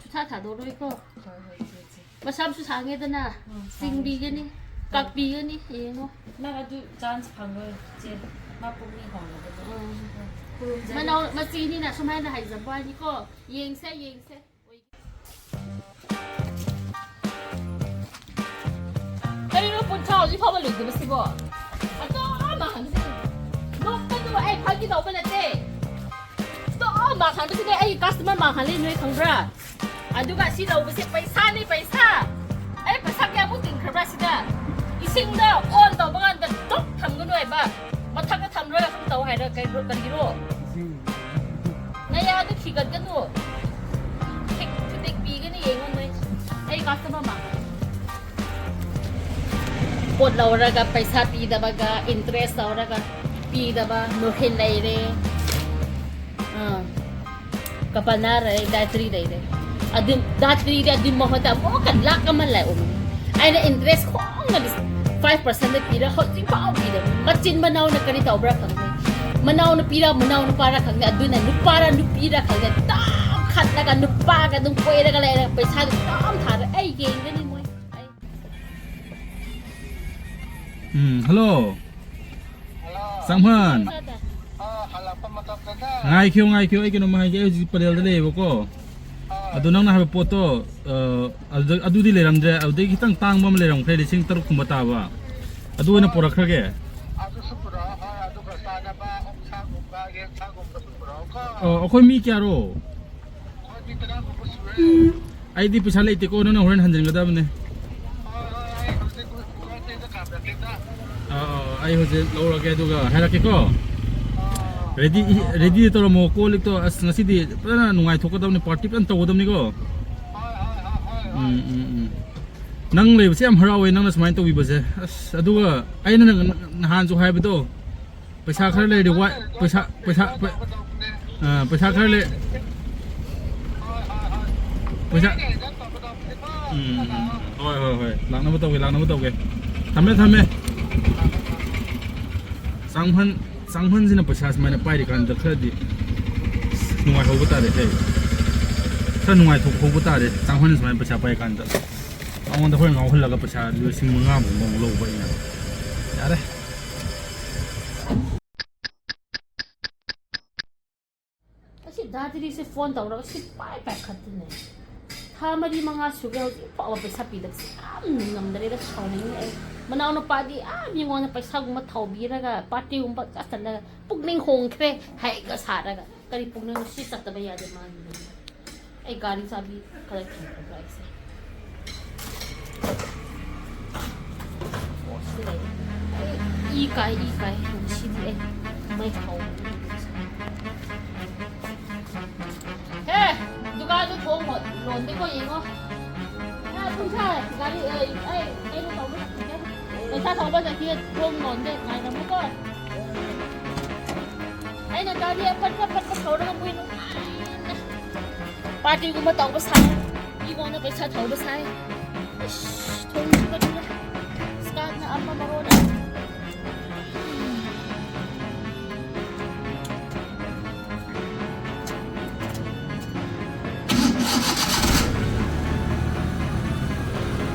ꯁꯨꯊꯥ ꯊꯥꯗꯣꯛꯔꯣꯏꯀꯣ꯫ ꯍꯣꯏ, ꯍꯣꯏ, ꯏꯆꯦ, ꯏꯆꯦ꯫ ꯃꯁꯝꯁꯨ ꯁꯥꯡꯉꯦꯗꯅ, ꯎꯝ, ꯁꯥꯡꯉꯦ, ꯆꯤꯡꯕꯤꯒꯅꯤ, ꯏꯆꯦ꯫ ꯍꯣꯏ꯫ ꯀꯛꯄꯤꯒꯅꯤ, ꯌꯦꯡꯉꯣ꯫ ꯅꯪ ꯑꯗꯨ chance ꯐꯪꯉꯣꯏ, ꯏꯆꯦ꯫ ꯃꯥ ꯄꯨꯛꯅꯤꯡ ꯍꯣꯡꯂꯕꯗꯣ꯫ ꯎꯝ꯫ ꯎꯝ꯫ ꯈꯨꯔꯨꯝꯖꯔꯤ, ꯃꯅꯥꯎ-, ꯏꯆꯦ꯫ ꯃꯆꯤꯅꯤꯅ ꯁꯨꯃꯥꯏꯅ ꯍꯥꯏꯖꯕ ꯋꯥꯅꯤꯀꯣ꯫ ꯌꯦꯡꯁꯦ, ꯌꯦꯡꯁꯦ꯫ ꯀꯔꯤꯅꯣ ꯄꯨꯟꯊ꯭ꯔꯥ ꯍꯧꯖꯤꯛ ꯐꯥꯎꯕ ꯂꯣꯏꯗꯕꯁꯤꯕꯣ? ꯑꯗꯨꯝ ꯃꯥꯡꯍꯟꯕꯁꯦ꯫ ꯅꯣꯛꯄꯗꯨ ꯑꯩ ꯐꯥꯒꯤ ꯇꯧꯕ ꯅꯠꯇꯦ꯫ ꯑꯗꯨꯝ ꯃꯥꯡꯍꯟꯕꯁꯤꯗꯤ ꯑꯩ customer ꯃꯥꯡꯍꯜꯂꯤ, ꯅꯣꯏ ꯈꯪꯕ꯭ꯔꯥ? ꯑꯗꯨꯒ ꯁꯤ ꯂꯧꯕꯁꯦ ꯄꯩꯁꯥꯅꯤ, ꯄꯩꯁꯥ꯫ ꯑꯩ ꯄꯩꯁꯥ ꯀꯌꯥꯃꯨꯛ ꯇꯤꯡꯈ꯭ꯔꯕ꯭ꯔꯥ ꯁꯤꯗ? ꯁꯤꯡꯗ ꯑꯣꯟ ꯇꯧꯕ ꯀꯥꯟꯗ ꯇꯣꯛ ꯊꯝꯒꯅꯨ ꯍꯥꯏꯕ꯫ ꯃꯊꯛꯇ ꯊꯝꯔꯒ ꯁꯨꯝ ꯇꯧ ꯍꯥꯏꯔ ꯀꯩ-, ꯀꯔꯤꯒꯤꯔꯣ? ꯅꯌꯥꯗꯨ ꯈꯤꯒꯠꯀꯅꯨ꯫ ꯊꯤꯛ ꯊꯨꯗꯦꯛ ꯄꯤꯒꯅꯤ ꯌꯦꯡꯉꯣ ꯅꯣꯏ꯫ ꯑꯩ customer ꯃꯥ꯫ ꯄꯣꯠ ꯂꯧꯔꯒ ꯄꯩꯁꯥ ꯄꯤꯗꯕꯒ, interest ꯂꯧꯔꯒ ꯄꯤꯗꯕ ꯅꯨꯡꯊꯤꯜ ꯂꯩꯔꯦ꯫ ꯑꯥ꯫ ꯀꯄꯥꯜꯅꯥꯔ ꯂꯩꯔꯦ, ꯒꯥꯌꯇ꯭ꯔꯤ ꯂꯩꯔꯦ꯫ ꯑꯗꯨ ꯒꯥꯌꯇ꯭ꯔꯤꯗꯤ ꯑꯗꯨ ꯃꯍꯨꯠꯇ ꯑꯃꯨꯛꯀ ꯂꯥꯛ ꯑꯃ ꯂꯥꯛꯑꯣ꯫ ꯑꯩꯅ interest ꯈꯣꯡꯅ five percent ꯄꯤꯔ ꯍꯧꯖꯤꯛ ꯐꯥꯎ ꯄꯤꯗꯕ꯫ ꯃꯆꯤꯟ ꯃꯅꯥꯎꯅ ꯀꯔꯤ ꯇꯧꯕ꯭ꯔꯥ ꯈꯪꯗꯦ꯫ ꯃꯅꯥꯎ ꯅꯨꯄꯤꯔ ꯃꯅꯥꯎ ꯅꯨꯄꯥꯔ ꯈꯪꯗꯦ꯫ ꯑꯗꯨꯅ ꯅꯨꯄꯥꯔ ꯅꯨꯄꯤꯔ ꯈꯪꯗꯦ꯫ ꯇꯥꯝ ꯈꯠꯂꯒ ꯅꯨꯄꯥꯒ ꯑꯗꯨꯝ ꯀꯣꯏꯔꯒ ꯂꯩꯔꯒ ꯄꯩꯁꯥꯗꯨ ꯇꯥꯝ ꯊꯥꯔ ꯑꯩ ꯌꯦꯡꯒꯅꯤ ꯃꯣꯏ꯫ ꯑꯩ ꯎꯝ, hello꯫ ꯆꯥꯡꯐꯟ꯫ ꯑ, ꯍꯜꯂꯛꯄ ꯃꯇꯝꯗꯅꯦ꯫ ꯉꯥꯏꯈꯤꯌꯣ, ꯉꯥꯏꯈꯤꯌꯣ, ꯑꯩ ꯀꯩꯅꯣꯝꯃ ꯍꯥꯏꯒꯦ꯫ ꯑꯩ ꯍꯧꯖꯤꯛ ꯄꯂꯦꯜꯗ ꯂꯩꯌꯦꯕꯀꯣ꯫ ꯑ꯫ ꯑꯗꯣ ꯅꯪꯅ ꯍꯥꯏꯕ ꯄꯣꯠꯇꯣ, ꯑ, ꯑꯗꯨꯗ-, ꯑꯗꯨꯗꯤ ꯂꯩꯔꯝꯗ꯭ꯔꯦ꯫ ꯑꯗꯨꯗꯒꯤ ꯈꯤꯇꯪ ꯇꯥꯡꯕ ꯑꯃ ꯂꯩꯔꯝꯈ꯭ꯔꯦ, ꯂꯤꯁꯤꯡ ꯇꯔꯨꯛ ꯀꯨꯝꯕ ꯇꯥꯕ꯫ ꯑꯗꯨ ꯑꯣꯏꯅ ꯄꯨꯔꯛꯈ꯭ꯔꯒꯦ꯫ ꯑꯗꯨꯁꯨ ꯄꯨꯔꯛꯑꯣ, ꯍꯣꯏ, ꯑꯗꯨꯒ ꯆꯥꯅꯕ ꯑꯣꯛꯁꯥꯒꯨꯝꯕ, ꯌꯦꯟꯁꯥꯒꯨꯝꯕꯁꯨ ꯄꯨꯔꯛꯑꯣꯀꯣ꯫ ꯑ, ꯑꯩꯈꯣꯏ ꯃꯤ ꯀꯌꯥꯔꯣ? ꯑꯩꯈꯣꯏ ꯃꯤ ꯇꯔꯥꯒꯨꯝꯕ ꯁꯨꯔꯦ꯫ ꯑꯩꯗꯤ ꯄꯩꯁꯥ ꯂꯩꯇꯦꯀꯣ, ꯅꯪꯅ ꯍꯣꯔꯦꯟ ꯍꯟꯖꯤꯟꯒꯗꯕꯅꯦ꯫ ꯍꯣꯏ, ꯍꯣꯏ, ꯑꯩ ꯍꯧꯖꯤꯛ ꯒꯨꯒꯜ ꯄꯦꯗ ꯀꯥꯞꯂꯛꯀꯦꯗ꯫ ꯑꯥ, ꯑꯥ, ꯑꯩ ꯍꯧꯖꯤꯛ ꯂꯧꯔꯒꯦ ꯑꯗꯨꯒ ꯍꯥꯏꯔꯛꯀꯦꯀꯣ꯫ ꯑꯥ꯫ Ready, ready ꯇꯧꯔꯝꯃꯣ, ꯀꯣꯜ ꯂꯤꯛꯇꯣ꯫ ꯑꯁ, ꯉꯁꯤꯗꯤ ꯐꯖꯅ ꯅꯨꯡꯉꯥꯏꯊꯣꯛꯀꯗꯕꯅꯤ, party ꯐꯖꯅ ꯇꯧꯒꯗꯕꯅꯤꯀꯣ꯫ ꯍꯣꯏ, ꯍꯣꯏ, ꯍꯣꯏ, ꯍꯣꯏ, ꯍꯣꯏ꯫ ꯎꯝ, ꯎꯝ, ꯎꯝ꯫ ꯅꯪ ꯂꯩꯕꯁꯦ ꯌꯥꯝ ꯍꯔꯥꯎꯋꯦ, ꯅꯪꯅ ꯁꯨꯃꯥꯏꯅ ꯇꯧꯕꯤꯕꯁꯦ꯫ ꯑꯁ, ꯑꯗꯨꯒ ꯑꯩꯅ ꯅꯪ-, ꯅꯍꯥꯟꯁꯨ ꯍꯥꯏꯕꯗꯣ, ꯄꯩꯁꯥ ꯈꯔ ꯂꯩꯔꯗꯤ ꯋꯥ-, ꯄꯩꯁꯥ, ꯄꯩꯁꯥ, ꯄꯩ-, ꯑꯥ, ꯄꯩꯁꯥ ꯈꯔ ꯂꯩ-, ꯄꯩꯁꯥ, ꯎꯝ, ꯎꯝ, ꯎꯝ꯫ ꯍꯣꯏ, ꯍꯣꯏ, ꯍꯣꯏ꯫ ꯂꯥꯛꯅꯕ ꯇꯧꯒꯦ, ꯂꯥꯛꯅꯕ ꯇꯧꯒꯦ꯫ ꯊꯝꯃꯦ, ꯊꯝꯃꯦ꯫ ꯆꯥꯡꯍꯟ, ꯆꯥꯡꯍꯟꯁꯤꯅ ꯄꯩꯁꯥ ꯁꯨꯃꯥꯏꯅ ꯄꯥꯏꯔꯤꯀꯥꯟꯗ ꯈꯔꯗꯤ ꯅꯨꯡꯉꯥꯏꯍꯧꯕ ꯇꯥꯔꯦ, ꯍꯦ꯫ ꯈꯔ ꯅꯨꯡꯉꯥꯏꯊꯣꯛꯍꯧꯕ ꯇꯥꯔꯦ, ꯆꯥꯡꯍꯟ ꯁꯨꯃꯥꯏꯅ ꯄꯩꯁꯥ ꯄꯥꯏꯔꯤꯀꯥꯟꯗ꯫ ꯃꯉꯣꯟꯗ ꯍꯣꯔꯦꯟ ꯉꯥꯎꯍꯜꯂꯒ ꯄꯩꯁꯥ ꯂꯤꯁꯤꯡ ꯃꯉꯥꯃꯨꯛ ꯑꯃꯨꯛ ꯂꯧꯕ ꯑꯩꯅ꯫ ꯌꯥꯔꯦ꯫ ꯑꯁꯤ ꯗꯥꯗꯤꯔꯤꯁꯦ ꯐꯣꯟ ꯇꯧꯔꯒ ꯁꯤ ꯄꯥꯏ ꯄꯥꯏꯈꯠꯇꯦꯅꯦ꯫ ꯊꯥ ꯃꯔꯤ ꯃꯉꯥ ꯁꯨꯔꯦ ꯍꯧꯖꯤꯛ ꯐꯥꯎꯕ ꯄꯩꯁꯥ ꯄꯤꯗꯕꯁꯦ ꯌꯥꯝ ꯉꯝꯗ꯭ꯔꯦꯗ, ꯁꯥꯎꯅꯤꯡꯉꯦ ꯑꯩ꯫ ꯃꯅꯥꯎꯅꯨꯄꯥꯗꯤ ꯑꯥ ꯃꯤꯉꯣꯟꯗ ꯄꯩꯁꯥꯒꯨꯝꯕ ꯊꯧꯕꯤꯔꯒ ꯄꯥꯔꯇꯤꯒꯨꯝꯕ ꯆꯠꯁꯜꯂꯒ ꯄꯨꯛꯅꯤꯡ ꯍꯣꯡꯈ꯭ꯔꯦ ꯍꯥꯏꯒ ꯁꯥꯔꯒ꯫ ꯀꯔꯤ ꯄꯨꯛꯅꯤꯡꯅꯣ ꯁꯤ ꯆꯠꯇꯕ ꯌꯥꯗꯦ ꯃꯥꯒꯤ꯫ ꯑꯩ ꯒꯥꯔꯤ ꯆꯥꯕꯤ ꯀꯗꯥꯏ ꯊꯝꯈ꯭ꯔꯕ꯭ꯔꯥ ꯑꯩꯁꯦ? ꯁꯤ ꯂꯩ꯫ ꯑꯩ ꯏ ꯀꯥꯏ, ꯏ ꯀꯥꯏ꯫ ꯉꯁꯤꯗꯤ ꯑꯩ ꯃꯩ ꯍꯧ-, ꯍꯦ, ꯗꯨꯀꯥꯟꯗꯨ ꯊꯣꯡ ꯂꯣꯟ-, ꯂꯣꯟꯗꯦꯀꯣ, ꯌꯦꯡꯉꯣ꯫ ꯍꯦ, ꯄꯨꯡꯁꯥ, ꯒꯥꯔꯤ, ꯑꯩ, ꯑꯩ, ꯀꯩꯅꯣ ꯇꯧꯕ ꯆꯠꯈꯤꯒꯦ꯫ ꯄꯩꯁꯥ ꯊꯧꯕ ꯆꯠꯈꯤꯒꯦ, ꯊꯣꯡ ꯂꯣꯟꯗꯦ, ꯉꯥꯏꯔꯝꯃꯨꯀꯣ꯫ ꯑꯩꯅ ꯒꯥꯔꯤ ꯑꯐꯠ ꯐꯠ ꯐꯠ ꯐꯠ ꯊꯧꯔꯒ ꯃꯣꯏ ꯅꯨꯡꯉꯥꯏꯅ ꯄꯥꯔꯇꯤꯒꯨꯝꯕ ꯇꯧꯕ ꯁꯥꯏ꯫ ꯃꯤꯉꯣꯟꯗ ꯄꯩꯁꯥ ꯊꯧꯕ ꯁꯥꯏ꯫ ꯑꯁ, ꯊꯣꯡ ꯊꯤꯟꯕꯗꯨꯅ ꯁ꯭ꯀꯥꯠꯅ ꯑꯃ ꯃꯔꯣꯟ ꯑꯃ꯫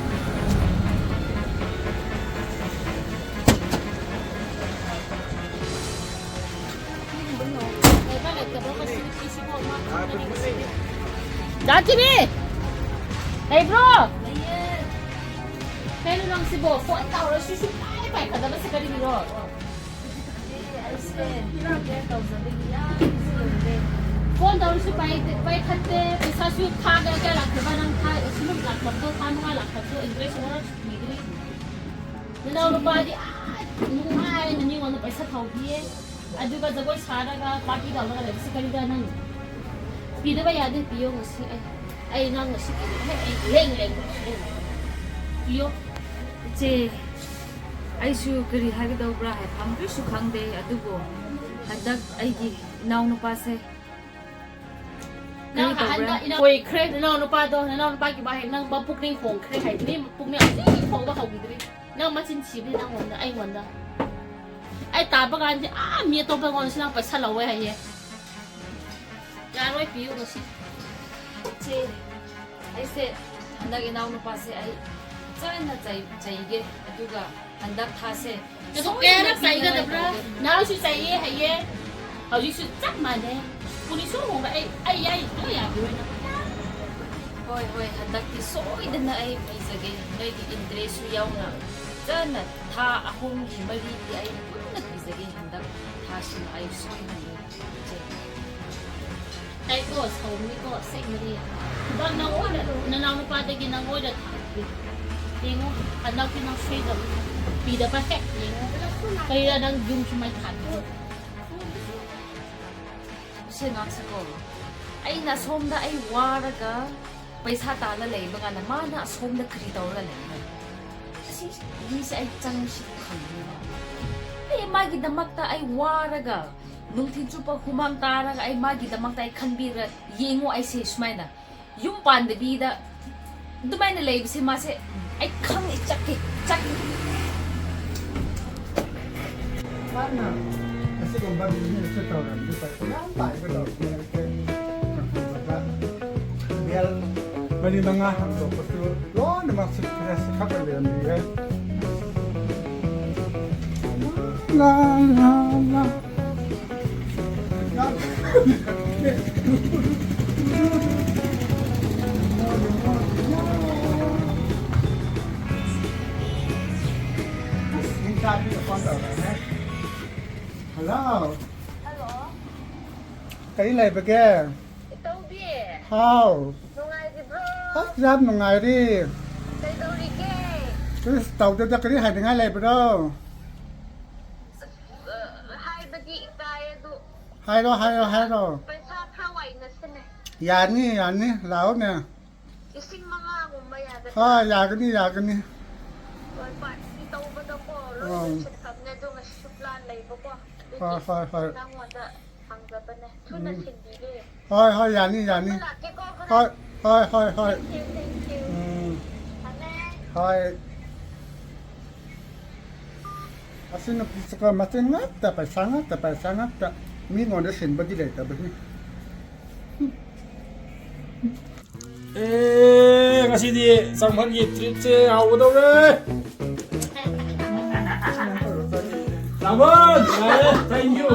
ꯗꯥ ꯀꯤꯅꯤ! ꯂꯩꯕ꯭ꯔꯣ? ꯀꯩꯅꯣ ꯅꯪꯁꯤꯕꯣ? ꯐꯣꯟ ꯇꯧꯔꯁꯨ ꯁꯨꯡꯄꯥꯏ ꯄꯥꯏꯈꯠꯇꯕꯁꯦ ꯀꯔꯤꯒꯤꯔꯣ? ꯐꯣꯟ ꯇꯧꯔꯁꯨ ꯄꯥꯏ-, ꯄꯥꯏꯈꯠꯇꯦ, ꯄꯩꯁꯥꯁꯨ ꯊꯥꯒ ꯀꯌꯥ ꯂꯥꯛꯈ꯭ꯔꯕ? ꯅꯪ ꯊꯥ, ꯁꯤꯃꯨꯛ ꯂꯥꯛꯈ꯭ꯔꯕꯗꯣ, ꯊꯥ ꯃꯉꯥ ꯂꯥꯛꯈ꯭ꯔꯕꯗꯣ, interest ꯑꯃꯔꯛꯁꯨ ꯄꯤꯗ꯭ꯔꯤ꯫ ꯅꯅꯥꯎ ꯅꯨꯄꯥꯗꯤ, ꯑꯥ, ꯅꯨꯡꯉꯥꯏꯅ ꯃꯤꯉꯣꯟꯗ ꯄꯩꯁꯥ ꯊꯧꯕꯤꯌꯦ, ꯑꯗꯨꯒ ꯖꯒꯣꯏ ꯁꯥꯔꯒ party ꯇꯧꯔꯒ ꯂꯩꯕꯁꯤ ꯀꯔꯤꯒꯤꯔ ꯅꯪ? ꯄꯤꯗꯕ ꯌꯥꯗꯦ, ꯄꯤꯌꯣ ꯉꯁꯤ꯫ ꯑꯩ, ꯑꯩ ꯅꯪ ꯉꯁꯤ ꯄꯤꯗꯕ, ꯍꯦ, ꯑꯩ ꯂꯦꯡ ꯂꯦꯡ ꯄꯤꯌꯣ꯫ ꯏꯆꯦ, ꯑꯩꯁꯨ ꯀꯔꯤ ꯍꯥꯏꯒꯗꯧꯕ꯭ꯔꯥ ꯍꯥꯏꯐꯝ ꯀꯔꯤꯁꯨ ꯈꯪꯗꯦ, ꯑꯗꯨꯕꯨ ꯍꯟꯗꯛ ꯑꯩꯒꯤ ꯏꯅꯥꯎꯅꯨꯄꯥꯁꯦ ꯅꯪ ꯀꯔꯤ ꯇꯧꯕ꯭ꯔꯥ? ꯍꯟꯗꯛ ꯏꯅꯥꯎ-, ꯑꯣꯏꯈ꯭ꯔꯦ, ꯅꯅꯥꯎ ꯅꯨꯄꯥꯗꯣ, ꯅꯅꯥꯎ ꯅꯨꯄꯥꯒꯤ ꯋꯥꯍꯩ, ꯅꯪ ꯃꯄꯨꯛꯅꯤꯡ ꯍꯣꯡꯈ꯭ꯔꯦ ꯍꯥꯏꯕꯅꯤ, ꯄꯨꯛꯅꯤꯡ ꯍꯧꯖꯤꯛ ꯐꯥꯎꯕ ꯍꯧꯈꯤꯗ꯭ꯔꯤ꯫ ꯅꯪ ꯃꯆꯤꯟ ꯊꯤꯕꯅꯤ ꯅꯪꯉꯣꯟꯗ, ꯑꯩꯉꯣꯟꯗ꯫ ꯑꯩ ꯇꯥꯕ ꯀꯥꯟꯗꯤ, ꯑꯥ, ꯃꯤ ꯑꯇꯣꯞꯄꯉꯣꯟꯗꯁꯨ ꯅꯪ ꯄꯩꯁꯥ ꯂꯧꯋꯦ ꯍꯥꯏꯌꯦ꯫ ꯌꯥꯔꯣꯏ, ꯄꯤꯌꯨ ꯉꯁꯤ꯫ ꯆꯦ, ꯑꯩꯁꯦ ꯍꯟꯗꯛ ꯏꯅꯥꯎꯅꯨꯄꯥꯁꯦ ꯑꯩ ꯐꯖꯅ ꯆꯩ-, ꯆꯩꯒꯦ, ꯑꯗꯨꯒ ꯍꯟꯗꯛ ꯊꯥꯁꯦ ꯑꯗꯨ ꯁꯣꯏꯗꯅ ꯀꯌꯥꯔꯛ ꯄꯤꯅꯉꯥꯏ ꯆꯩꯒꯗꯕ꯭ꯔꯥ? ꯇꯧꯒꯦ꯫ ꯅꯍꯥꯟꯁꯨ ꯆꯩꯌꯦ ꯍꯥꯏꯌꯦ, ꯍꯧꯖꯤꯛꯁꯨ ꯆꯞ ꯃꯥꯟꯅꯩ꯫ ꯄꯨꯂꯤꯁ ꯍꯣꯡꯕ ꯑꯩ, ꯑꯩ, ꯑꯩ ꯂꯣꯏ ꯌꯥꯕꯤꯔꯣꯏ ꯅꯪ꯫ ꯍꯣꯏ, ꯍꯣꯏ, ꯍꯟꯗꯛꯇꯤ ꯁꯣꯏꯗꯅ ꯑꯩ ꯄꯤꯖꯒꯦ꯫ ꯅꯣꯏꯒꯤ interestꯁꯨ ꯌꯥꯎꯅ ꯐꯖꯅ ꯊꯥ ꯑꯍꯨꯝꯒꯤ ꯃꯔꯤꯒꯤ ꯑꯩ ꯄꯨꯟꯅ ꯄꯤꯖꯒꯦ ꯍꯟꯗꯛ ꯊꯥꯁꯤꯃ ꯑꯩ ꯁꯣꯏꯗꯅ꯫ ꯇꯥꯏꯀꯣ, ꯁꯥꯎꯕꯅꯤꯀꯣ, ꯑꯁꯦꯡꯕꯅꯤ꯫ ꯊꯕꯛ ꯅꯪ ꯑꯣꯏꯅ, ꯅꯅꯥꯎ ꯅꯨꯄꯥꯗꯒꯤ ꯅꯪ ꯑꯣꯏꯅ ꯊꯥꯛꯄꯤ꯫ ꯌꯦꯡꯉꯣ, ꯍꯟꯗꯛꯇꯤ ꯅꯪ ꯁꯣꯏꯗꯕꯅꯤ꯫ ꯅꯨꯄꯤꯗ ꯄꯥꯏꯍꯦꯛ ꯌꯦꯡꯉꯣ꯫ ꯀꯔꯤꯔ ꯅꯪ ꯌꯨꯝꯁꯨ ꯃꯩ ꯊꯥꯟꯗꯦ꯫ ꯁꯦ ꯉꯥꯛꯁꯦꯀꯣ꯫ ꯑꯩꯅ ꯁꯣꯝꯗ ꯑꯩ ꯋꯥꯔꯒ ꯄꯩꯁꯥ ꯇꯥꯜꯂ ꯂꯩꯕ ꯀꯥꯟꯗ ꯃꯥꯅ ꯑꯁꯣꯝꯗ ꯀꯔꯤ ꯇꯧꯔꯒ ꯂꯩꯕ꯭ꯔꯥ? ꯑꯁꯤ ꯃꯤꯁꯦ ꯑꯩ ꯆꯪꯁꯤ ꯈꯪꯉꯦꯕ꯫ ꯑꯩ ꯃꯥꯒꯤꯗꯃꯛꯇ ꯑꯩ ꯋꯥꯔꯒ ꯅꯨꯡꯊꯤꯜ ꯆꯨꯞꯄ ꯍꯨꯃꯥꯡ ꯇꯥꯔꯒ ꯑꯩ ꯃꯥꯒꯤꯗꯃꯛꯇ ꯑꯩ ꯈꯟꯕꯤꯔ ꯌꯦꯡꯉꯣ ꯑꯩꯁꯦ ꯁꯨꯃꯥꯏꯅ ꯌꯨꯝ ꯄꯥꯟꯗꯕꯤꯗ ꯑꯗꯨꯃꯥꯏꯅ ꯂꯩꯕꯁꯦ ꯃꯥꯁꯦ ꯑꯩ ꯈꯪꯉꯦ, ꯆꯠꯀꯦ, ꯆꯠꯀꯦ꯫ ꯃꯥꯅ ꯑꯁꯤꯒꯨꯝꯕ business ꯁꯨ ꯇꯧꯔꯝꯗꯤ ꯄꯩꯁꯥ ꯌꯥꯝ ꯄꯥꯏꯒꯗꯧꯕꯅꯦ꯫ ꯑꯩꯈꯣꯏ ꯃꯅꯤꯄꯨꯔꯗ ꯕꯦꯜ ꯃꯔꯤ ꯃꯉꯥ ꯍꯥꯡꯗꯣꯛꯄꯁꯨ ꯂꯣꯏꯅꯃꯛ success ꯈꯛꯇ ꯂꯩꯔꯝꯕꯤꯔꯦ꯫ ꯂꯥ, ꯂꯥ, ꯂꯥ꯫ Hello. Hello. ꯀꯔꯤ ꯂꯩꯕꯒꯦ? ꯏꯇꯧꯕꯤ꯫ ꯍꯥꯎ꯫ ꯅꯨꯡꯉꯥꯏꯔꯤꯕ꯭ꯔꯣ? ꯑꯁ, ꯌꯥꯝ ꯅꯨꯡꯉꯥꯏꯔꯤ꯫ ꯀꯩꯗꯧꯔꯤꯒꯦ? ꯀꯔꯤꯁꯨ ꯇꯧꯗꯦꯗ, ꯀꯔꯤ ꯍꯥꯏꯅꯤꯡꯉꯥꯏ ꯂꯩꯕ꯭ꯔꯣ? ꯑ, ꯍꯥꯏꯕꯗꯤ ꯏꯀꯥꯏ ꯑꯗꯨ꯫ ꯍꯥꯏꯔꯣ, ꯍꯥꯏꯔꯣ, ꯍꯥꯏꯔꯣ꯫ ꯄꯩꯁꯥ ꯈꯔ ꯋꯥꯏꯅꯁꯤꯅꯦ꯫ ꯌꯥꯅꯤ, ꯌꯥꯅꯤ, ꯂꯥꯛꯑꯣꯅꯦ꯫ ꯂꯤꯁꯤꯡ ꯃꯉꯥꯒꯨꯝꯕ ꯌꯥꯒꯗ꯭ꯔꯥ? ꯍꯣꯏ, ꯌꯥꯒꯅꯤ, ꯌꯥꯒꯅꯤ꯫ ꯍꯣꯏ, party ꯇꯧꯕꯗꯀꯣ, ꯂꯣꯏ ꯑꯥ꯫ ꯂꯣꯏꯁꯤꯟꯈ꯭ꯔꯕꯅꯦ, ꯑꯗꯣ ꯉꯁꯤꯁꯨ plan ꯂꯩꯕꯀꯣ꯫ ꯑꯗꯨꯒꯤ ꯍꯣꯏ, ꯍꯣꯏ, ꯍꯣꯏ꯫ ꯅꯪꯉꯣꯟꯗ ꯍꯪꯖꯕꯅꯦ꯫ ꯊꯨꯅ ꯎꯝ꯫ ꯁꯤꯟꯕꯤꯒꯦ꯫ ꯍꯣꯏ, ꯍꯣꯏ, ꯌꯥꯅꯤ, ꯌꯥꯅꯤ꯫ ꯂꯥꯛꯀꯦꯀꯣ, ꯍꯣꯏ, ꯍꯣꯔꯦꯟ꯫ ꯍꯣꯏ, ꯍꯣꯏ, ꯍꯣꯏ꯫ Thank you, thank you꯫ ꯎꯝ꯫ ꯊꯝꯃꯦ꯫ ꯍꯣꯏ꯫ ꯑꯁꯤ ꯅꯨꯄꯤꯁꯤꯀꯣ ꯃꯆꯤꯟ ꯉꯥꯛꯇ, ꯄꯩꯁꯥ ꯉꯥꯛꯇ, ꯄꯩꯁꯥ ꯉꯥꯛꯇ꯫ ꯃꯤꯉꯣꯟꯗ ꯁꯤꯟꯕꯗꯤ ꯂꯩꯇꯕꯅꯤ꯫ ꯑꯦ, ꯉꯁꯤꯗꯤ ꯆꯥꯎꯈꯠꯀꯤ treat ꯁꯦ ꯍꯥꯎꯒꯗꯧꯔꯦ꯫ ꯆꯥꯎꯈꯠ, ꯌꯥꯔꯦ, thank you꯫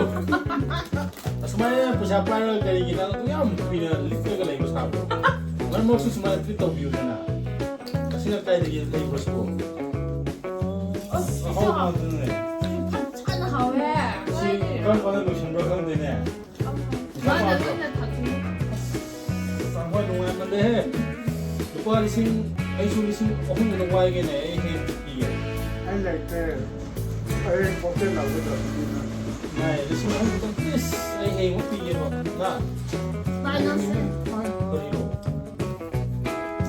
ꯑꯁꯨꯃꯥꯏꯅ ꯄꯩꯁꯥ ꯄꯥꯏꯔꯒ ꯀꯔꯤꯒꯤ ꯅꯪ ꯑꯗꯨꯛ ꯌꯥꯝ ꯀꯨꯏꯅ ꯂꯤꯛꯂꯒ ꯂꯩꯕ ꯁꯥꯕ꯭ꯔꯣ? ꯃꯔꯛ ꯃꯔꯛꯁꯨ ꯁꯨꯃꯥꯏꯅ treat ꯇꯧꯕꯤꯌꯨꯗꯅ꯫ ꯉꯁꯤꯅ ꯀꯥꯏꯗꯒꯤ ꯂꯩꯕ꯭ꯔꯣ ꯁꯤꯕꯣ? ꯑꯁ, ꯑꯍꯥꯎꯕ ꯉꯥꯛꯇꯅꯦ꯫ ꯐꯖꯅ ꯍꯥꯎꯋꯦ꯫ ꯁꯤ ꯀꯔꯝ ꯀꯥꯟꯗ ꯂꯣꯏꯁꯤꯟꯕ꯭ꯔꯥ ꯈꯪꯗꯦꯅꯦ꯫ ꯃꯥꯅ ꯂꯣꯏꯅ ꯊꯝꯃꯤ꯫ ꯑꯁ, ꯆꯥꯕ ꯅꯨꯡꯉꯥꯏꯃꯜꯂꯦꯍꯦ꯫ ꯂꯨꯄꯥ ꯂꯤꯁꯤꯡ, ꯑꯩꯁꯨ ꯂꯤꯁꯤꯡ ꯑꯍꯨꯝ ꯈꯛꯇ ꯋꯥꯏꯒꯦꯅꯦ, ꯑꯩ ꯍꯦꯛ ꯄꯤꯒꯦ꯫ ꯑꯩ ꯂꯩꯇꯦ꯫ ꯑꯩ ꯄꯣꯀꯦꯠ ꯂꯧꯒꯗꯕꯅꯤꯅ꯫ ꯉꯥꯏ, ꯂꯤꯁꯤꯡ ꯑꯍꯨꯝ ꯈꯛꯇꯪ, please, ꯑꯩ ꯍꯌꯦꯡꯃꯛ ꯄꯤꯒꯦꯕ꯫ ꯅ? ꯀꯔꯤꯅꯣ?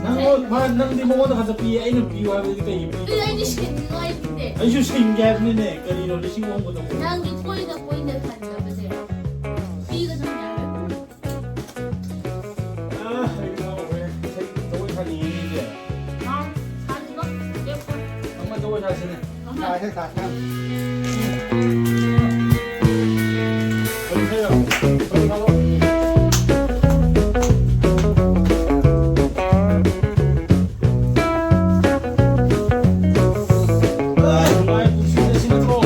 ꯅꯪꯉꯣꯟ-, ꯃꯥ, ꯅꯪꯗꯤ ꯃꯉꯣꯟꯗ ꯈꯛꯇ ꯄꯤꯌꯦ, ꯑꯩꯅ ꯄꯤꯌꯨ ꯍꯥꯏꯕꯗꯤ ꯀꯩꯒꯤ ꯄꯤꯗꯕ? ꯑꯗꯨ ꯑꯩꯗꯤ ꯁꯤꯡꯉꯣ ꯍꯥꯏꯕꯅꯦ꯫ ꯑꯩꯁꯨ ꯁꯤꯡꯒꯦ ꯍꯥꯏꯕꯅꯤꯅꯦ, ꯀꯔꯤꯅꯣ ꯂꯤꯁꯤꯡ ꯑꯍꯨꯝ ꯈꯛꯇꯪ? ꯅꯪꯒꯤ ꯀꯣꯏꯅ ꯀꯣꯏꯅ ꯈꯟꯖꯕꯁꯦ ꯄꯤꯒꯗꯕꯅꯦ ꯍꯥꯏꯕ꯫ ꯑ, ꯑꯩ ꯉꯥꯎꯔꯦ꯫ ꯏꯁꯩ ꯖꯒꯣꯏ ꯁꯥꯅꯤꯡꯉꯤꯅꯦ꯫ ꯑꯥ, ꯁꯥꯁꯤꯀꯣ꯫ ꯂꯦꯞꯄꯣ꯫ ꯑꯃ ꯖꯒꯣꯏ ꯁꯥꯁꯤꯅꯦ꯫ ꯑꯃ꯫ ꯁꯥꯁꯦ, ꯁꯥꯁꯦ꯫ ꯀꯔꯤ ꯏꯁꯩꯔꯣ? ꯀꯔꯤ ꯁꯥꯔꯣ? ꯑ, ꯅꯨꯡꯉꯥꯏ ꯄꯨꯟꯁꯤꯁꯦ ꯁꯤ ꯅꯠꯇ꯭ꯔꯣ?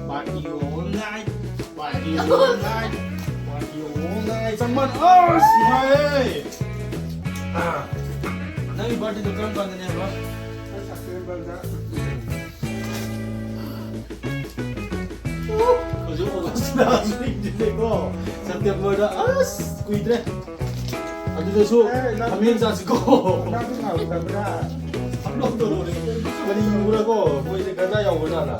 Party all night, party all night, party all night. ꯆꯪꯃꯟ-, ꯑꯁ, ꯅꯨꯡꯉꯥꯏꯌꯦ꯫ ꯑꯥ, ꯅꯪꯒꯤ birthdayꯗꯣ ꯀꯔꯝ ꯀꯥꯟꯗꯅꯦꯕ? Septemberꯗ꯫ ꯍꯧꯖꯤꯛ Augustꯗ ꯍꯧꯖꯤꯛ ꯗꯦꯠꯅꯦꯀꯣ꯫ Septemberꯗ, ꯑꯁ, ꯀꯨꯏꯗ꯭ꯔꯦ꯫ ꯑꯗꯨꯗꯁꯨ ꯑꯦ, ꯅꯪ ꯈꯥꯃꯦꯟ ꯆꯥꯁꯤꯀꯣ꯫ ꯅꯪꯁꯨ ꯉꯥꯎꯗꯕ꯭ꯔꯥ? Upload ꯇꯧꯔꯨꯔꯦ꯫ ꯀꯔꯤ ꯎꯔꯀꯣ? ꯃꯣꯏꯁꯦ ꯒꯟꯖꯥ ꯌꯥꯎꯕ ꯖꯥꯠꯂ?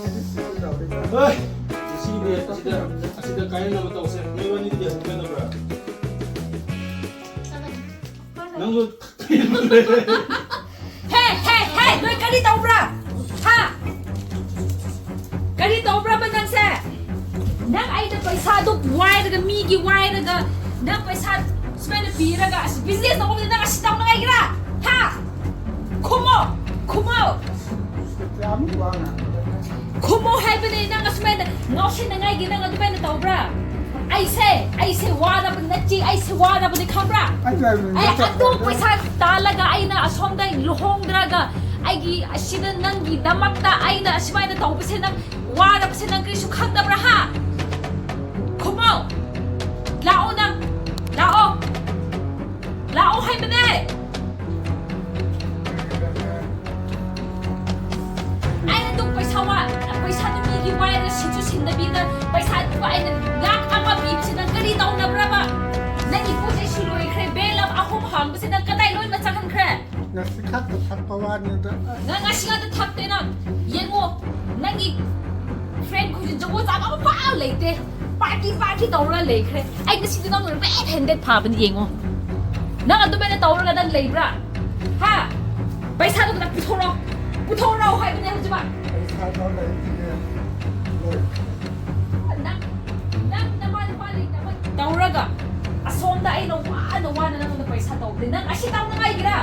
ꯑꯗꯨ ꯁꯤꯁꯨ ꯇꯧꯔꯦꯀꯣ꯫ ꯍꯣꯏ꯫ ꯉꯁꯤꯗꯤ ꯑꯁꯤꯗ, ꯑꯁꯤꯗ ꯀꯥꯏꯅꯅꯕ ꯇꯧꯁꯦ꯫ ꯅꯣꯏ ꯋꯥꯅꯤꯗꯤ ꯀꯌꯥ ꯈꯟꯅꯕ꯭ꯔꯥ? ꯅꯪꯁꯨ ꯍꯦ, ꯍꯦ, ꯍꯦ, ꯅꯣꯏ ꯀꯔꯤ ꯇꯧꯕ꯭ꯔꯥ? ꯍꯥ? ꯀꯔꯤ ꯇꯧꯕ꯭ꯔꯕ ꯅꯪꯁꯦ? ꯅꯪ ꯑꯩꯅ ꯄꯩꯁꯥꯗꯨ ꯋꯥꯏꯔꯒ, ꯃꯤꯒꯤ ꯋꯥꯏꯔꯒ, ꯅꯪ ꯄꯩꯁꯥ ꯁꯨꯃꯥꯏꯅ ꯄꯤꯔꯒ, ꯑꯁ, business ꯇꯧꯕꯗ ꯅꯪ ꯑꯁꯤ ꯇꯧꯅꯉꯥꯏꯒꯤꯔꯥ? ꯍꯥ? ꯈꯨꯝꯃꯣ! ꯈꯨꯝꯃꯣ! ꯈꯨꯝꯃꯣ ꯍꯥꯏꯕꯅꯦ, ꯅꯪ ꯑꯁꯨꯃꯥꯏꯅ ꯉꯥꯎꯁꯤꯟꯅꯉꯥꯏꯒꯤ ꯅꯪ ꯑꯗꯨꯃꯥꯏꯅ ꯇꯧꯕ꯭ꯔꯥ? ꯑꯩꯁꯦ, ꯑꯩꯁꯦ ꯋꯥꯔꯕ ꯅꯠꯇꯦ, ꯑꯩꯁꯦ ꯋꯥꯔꯕꯅꯤ ꯈꯪꯕ꯭ꯔꯥ? ꯑꯩ ꯑꯗꯨ ꯄꯩꯁꯥ ꯇꯥꯜꯂꯒ ꯑꯩꯅ ꯑꯁꯣꯝꯗ ꯂꯨꯍꯣꯡꯗ꯭ꯔꯒ ꯑꯩꯒꯤ ꯑꯁꯤꯗ ꯅꯪꯒꯤꯗꯃꯛꯇ ꯑꯩꯅ ꯑꯁꯨꯃꯥꯏꯅ ꯇꯧꯕꯁꯦ ꯅꯪ ꯋꯥꯔꯕꯁꯦ ꯅꯪ ꯀꯔꯤꯁꯨ ꯈꯪꯗꯕ꯭ꯔꯥ ꯍꯥ? ꯈꯨꯝꯃꯣ! ꯂꯥꯛꯑꯣ ꯅꯪ! ꯂꯥꯛꯑꯣ! ꯂꯥꯛꯑꯣ ꯍꯥꯏꯕꯅꯦ! ꯑꯩꯅ ꯑꯗꯨꯝ ꯄꯩꯁꯥ ꯋꯥ-, ꯄꯩꯁꯥꯗꯨ ꯃꯤꯒꯤ ꯋꯥꯏꯔꯒ ꯁꯤꯠꯁꯨ ꯁꯤꯠꯅꯕꯤꯗ ꯄꯩꯁꯥꯗꯨ ꯑꯩꯅ ꯂꯥꯛ ꯑꯃ ꯄꯤꯕꯁꯤ ꯅꯪ ꯀꯔꯤ ꯇꯧꯅꯕ꯭ꯔꯕ? ꯉꯁꯤ ꯈꯛꯇ ꯊꯛꯄ ꯋꯥꯅꯤꯗ꯫ ꯅꯪ ꯉꯁꯤ ꯉꯥꯛꯇ ꯊꯛꯇꯦ ꯅꯪ꯫ ꯌꯦꯡꯉꯣ, ꯅꯪꯒꯤ friend ꯈꯣꯏꯁꯨ ꯖꯒꯣꯠ ꯆꯥꯕ ꯑꯃꯐꯥꯎ ꯂꯩꯇꯦ꯫ Party, party ꯇꯧꯔꯒ ꯂꯩꯈ꯭ꯔꯦ꯫ ꯑꯩ ꯉꯁꯤꯗꯤ ꯅꯪ red handed ꯐꯥꯕꯅꯤ, ꯌꯦꯡꯉꯣ꯫ ꯅꯪ ꯑꯗꯨꯃꯥꯏꯅ ꯇꯧꯔꯒ ꯅꯪ ꯂꯩꯕ꯭ꯔꯥ? ꯍꯥ? ꯄꯩꯁꯥꯗꯣ ꯈꯤꯇꯪ ꯄꯨꯊꯣꯔꯛꯑꯣ꯫ ꯄꯨꯊꯣꯔꯛꯑꯣ ꯍꯥꯏꯕꯅꯦ ꯍꯧꯖꯤꯛꯃꯛ꯫ ꯄꯩꯁꯥꯗꯣ ꯂꯩꯇꯦ꯫ ꯅꯪ, ꯅꯪ ꯅꯃꯥ ꯅꯄꯥ ꯂꯩꯇꯕ ꯇꯧꯔꯒ ꯑꯁꯣꯝꯗ ꯑꯩꯅ ꯋꯥꯅ ꯋꯥꯅ ꯅꯪꯉꯣꯟꯗ ꯄꯩꯁꯥ ꯇꯧꯕꯗꯤ ꯅꯪ ꯑꯁꯤ ꯇꯧꯅꯉꯥꯏꯒꯤꯔ?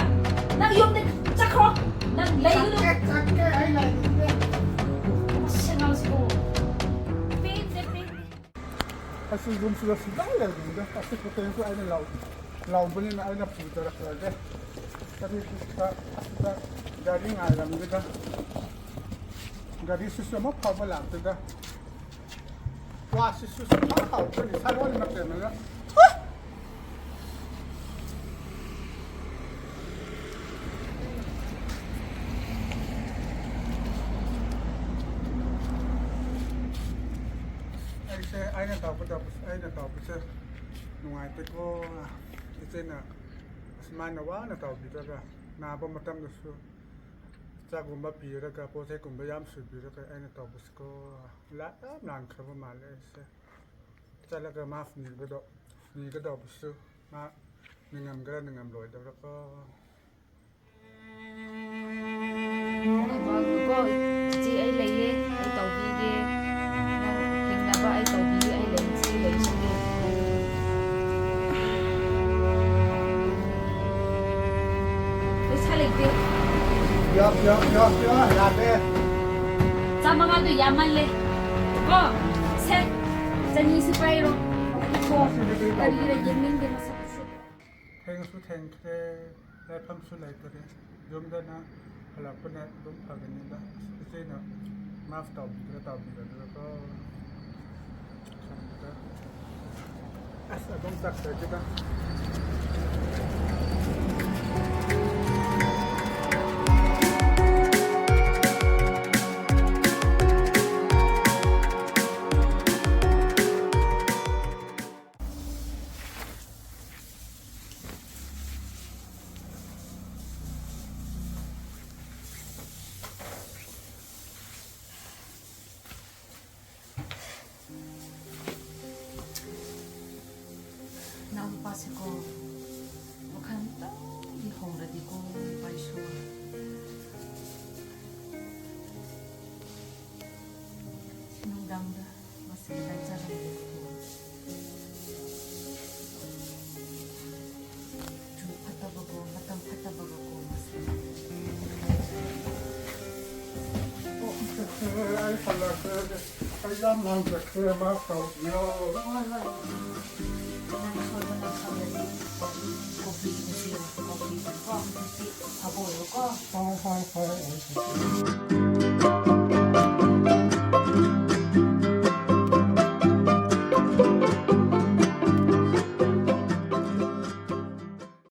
ꯅꯪ ꯌꯨꯝꯗ ꯆꯠꯈ꯭ꯔꯣ꯫ ꯅꯪ ꯂꯩꯒꯅꯨ꯫ ꯆꯠꯀꯦ, ꯆꯠꯀꯦ, ꯑꯩ ꯂꯩꯅꯤꯡꯗꯦ꯫ ꯃꯁꯤ ꯑꯉꯥꯡꯁꯤꯕꯨ꯫ ꯄꯦꯟꯗꯦ, ꯄꯦꯟꯗꯦ꯫ ꯑꯁꯤ ꯌꯨꯝꯁꯤꯗ ꯁꯨꯡꯂꯩ ꯂꯩꯅꯤꯡꯗꯦ꯫ ꯑꯁꯤ ꯈꯨꯇꯦꯡꯁꯨ ꯑꯩꯅ ꯂꯧ-, ꯂꯧꯕꯅꯤꯅ ꯑꯩꯅ ꯄꯨꯖꯔꯛꯂꯒꯦ꯫ ꯑꯗꯨꯒꯤꯗ ꯑꯁꯤꯗ ꯒꯥꯔꯤ ꯉꯥꯏꯔꯝꯒꯦꯗ꯫ ꯒꯥꯔꯤꯁꯤꯁꯨ ꯑꯃ ꯐꯥꯎꯕ ꯂꯥꯛꯇꯦꯗ꯫ ꯋꯥꯁꯤꯁꯨ ꯁꯨꯡꯐꯥꯎ ꯐꯥꯎꯗ꯭ꯔꯤ, ꯁꯥꯔꯣꯟ ꯃꯇꯦꯛ ꯑꯃꯒ꯫ ꯑꯩꯁꯦ ꯑꯩꯅ ꯇꯧꯒꯗꯕꯁꯦ, ꯑꯩꯅ ꯇꯧꯕꯁꯦ ꯅꯨꯡꯉꯥꯏꯇꯦꯀꯣ꯫ ꯏꯆꯦꯅ ꯑꯁꯨꯃꯥꯏꯅ ꯋꯥꯅ ꯇꯧꯕꯤꯔꯒ, ꯅꯥꯕ ꯃꯇꯝꯗꯁꯨ ꯆꯥꯛꯒꯨꯝꯕ ꯄꯤꯔꯒ, ꯄꯣꯠ ꯆꯩꯒꯨꯝꯕ ꯌꯥꯝ ꯁꯨꯕꯤꯔꯒ ꯑꯩꯅ ꯇꯧꯕꯁꯤꯀꯣ, ꯂꯥ-, ꯌꯥꯝ ꯂꯥꯟꯈ꯭ꯔꯕ ꯃꯥꯜꯂꯦ ꯑꯩꯁꯦ꯫ ꯆꯠꯂꯒ ꯃꯥꯐ ꯅꯤꯕꯗꯣ, ꯅꯤꯒꯗꯧꯕꯁꯨ ꯃꯥ ꯅꯤꯡꯉꯝꯒꯦꯔꯥ ꯅꯤꯡꯉꯝꯂꯣꯏꯗꯕ꯭ꯔꯥꯀꯣ꯫ ꯀꯣ, ꯆꯤꯆꯦ ꯑꯩ ꯂꯩꯌꯦ, ꯑꯩ ꯇꯧꯕꯤꯒꯦ꯫ ꯅꯪ ꯍꯤꯡꯅꯕ ꯑꯩ ꯇꯧꯕꯤꯒꯦ, ꯑꯩ ꯂꯩ, ꯆꯤꯆꯦ ꯂꯩꯁꯤꯗꯤ꯫ ꯄꯩꯁꯥ ꯂꯩꯇꯦ꯫ ꯌꯥ, ꯌꯥ, ꯌꯥ, ꯌꯥ, ꯌꯥꯗꯦ꯫ ꯆꯥꯝꯃꯉꯥꯗꯣ ꯌꯥꯝꯃꯜꯂꯦ꯫ ꯀꯣ, ꯁꯦ, ꯆꯅꯤꯁꯨ ꯄꯥꯏꯔꯣ꯫ ꯀꯣ, ꯀꯔꯤꯔ ꯌꯦꯡꯅꯤꯡꯗꯦ ꯃꯁꯛꯇꯨꯁꯨ꯫ ꯊꯦꯡꯁꯨ ꯊꯦꯡꯈ꯭ꯔꯦ, ꯂꯩꯐꯝꯁꯨ ꯂꯩꯇꯔꯦ꯫ ꯌꯨꯝꯗꯅ ꯍꯜꯂꯛꯄꯅ ꯑꯗꯨꯝ ꯐꯒꯅꯤꯗ꯫ ꯏꯆꯦꯅ ꯃꯥꯐ ꯇꯧꯕꯤꯒꯦꯔꯥ ꯇꯧꯕꯤꯔꯣꯏꯗ꯭ꯔꯥꯀꯣ ꯈꯟꯕꯗ꯫ ꯑꯁ, ꯑꯗꯨꯝ ꯆꯠꯈ꯭ꯔꯒꯦꯗ꯫ ꯁꯤꯀꯣ, ꯋꯥꯈꯜ ꯑꯃꯇꯪꯗꯤ ꯍꯣꯡꯂꯗꯤꯀꯣ, ꯏꯄꯥ ꯏꯁꯣꯔ꯫ ꯁꯤ ꯅꯨꯡꯗꯥꯡꯗ ꯃꯁꯤ ꯂꯩꯖꯔꯝꯒꯦꯀꯣ꯫ ꯖꯨ ꯐꯠꯇꯕꯀꯣ, ꯃꯇꯝ ꯐꯠꯇꯕꯒꯀꯣ, ꯃꯁꯤ꯫ ꯑꯣ꯫ ꯑꯩ ꯍꯜꯂꯛꯈ꯭ꯔꯦ꯫ ꯑꯩ ꯌꯥꯝ ꯂꯥꯡꯖꯈ꯭ꯔꯦ, ꯃꯥꯐ ꯇꯧꯕꯤꯌꯣ꯫ ꯍꯣꯏ, ꯍꯣꯏ꯫ ꯅꯪ ꯁꯣꯏꯗꯅ ꯈꯪꯒꯅꯤ꯫ ꯀꯣꯐꯤ ꯏꯁꯤꯡ, ꯀꯣꯐꯤ ꯀꯣ, ꯍꯧꯖꯤꯛꯇꯤ ꯐꯕ ꯑꯣꯏꯔꯣꯀꯣ꯫ ꯍꯣꯏ, ꯍꯣꯏ, ꯍꯣꯏ, ꯑꯩ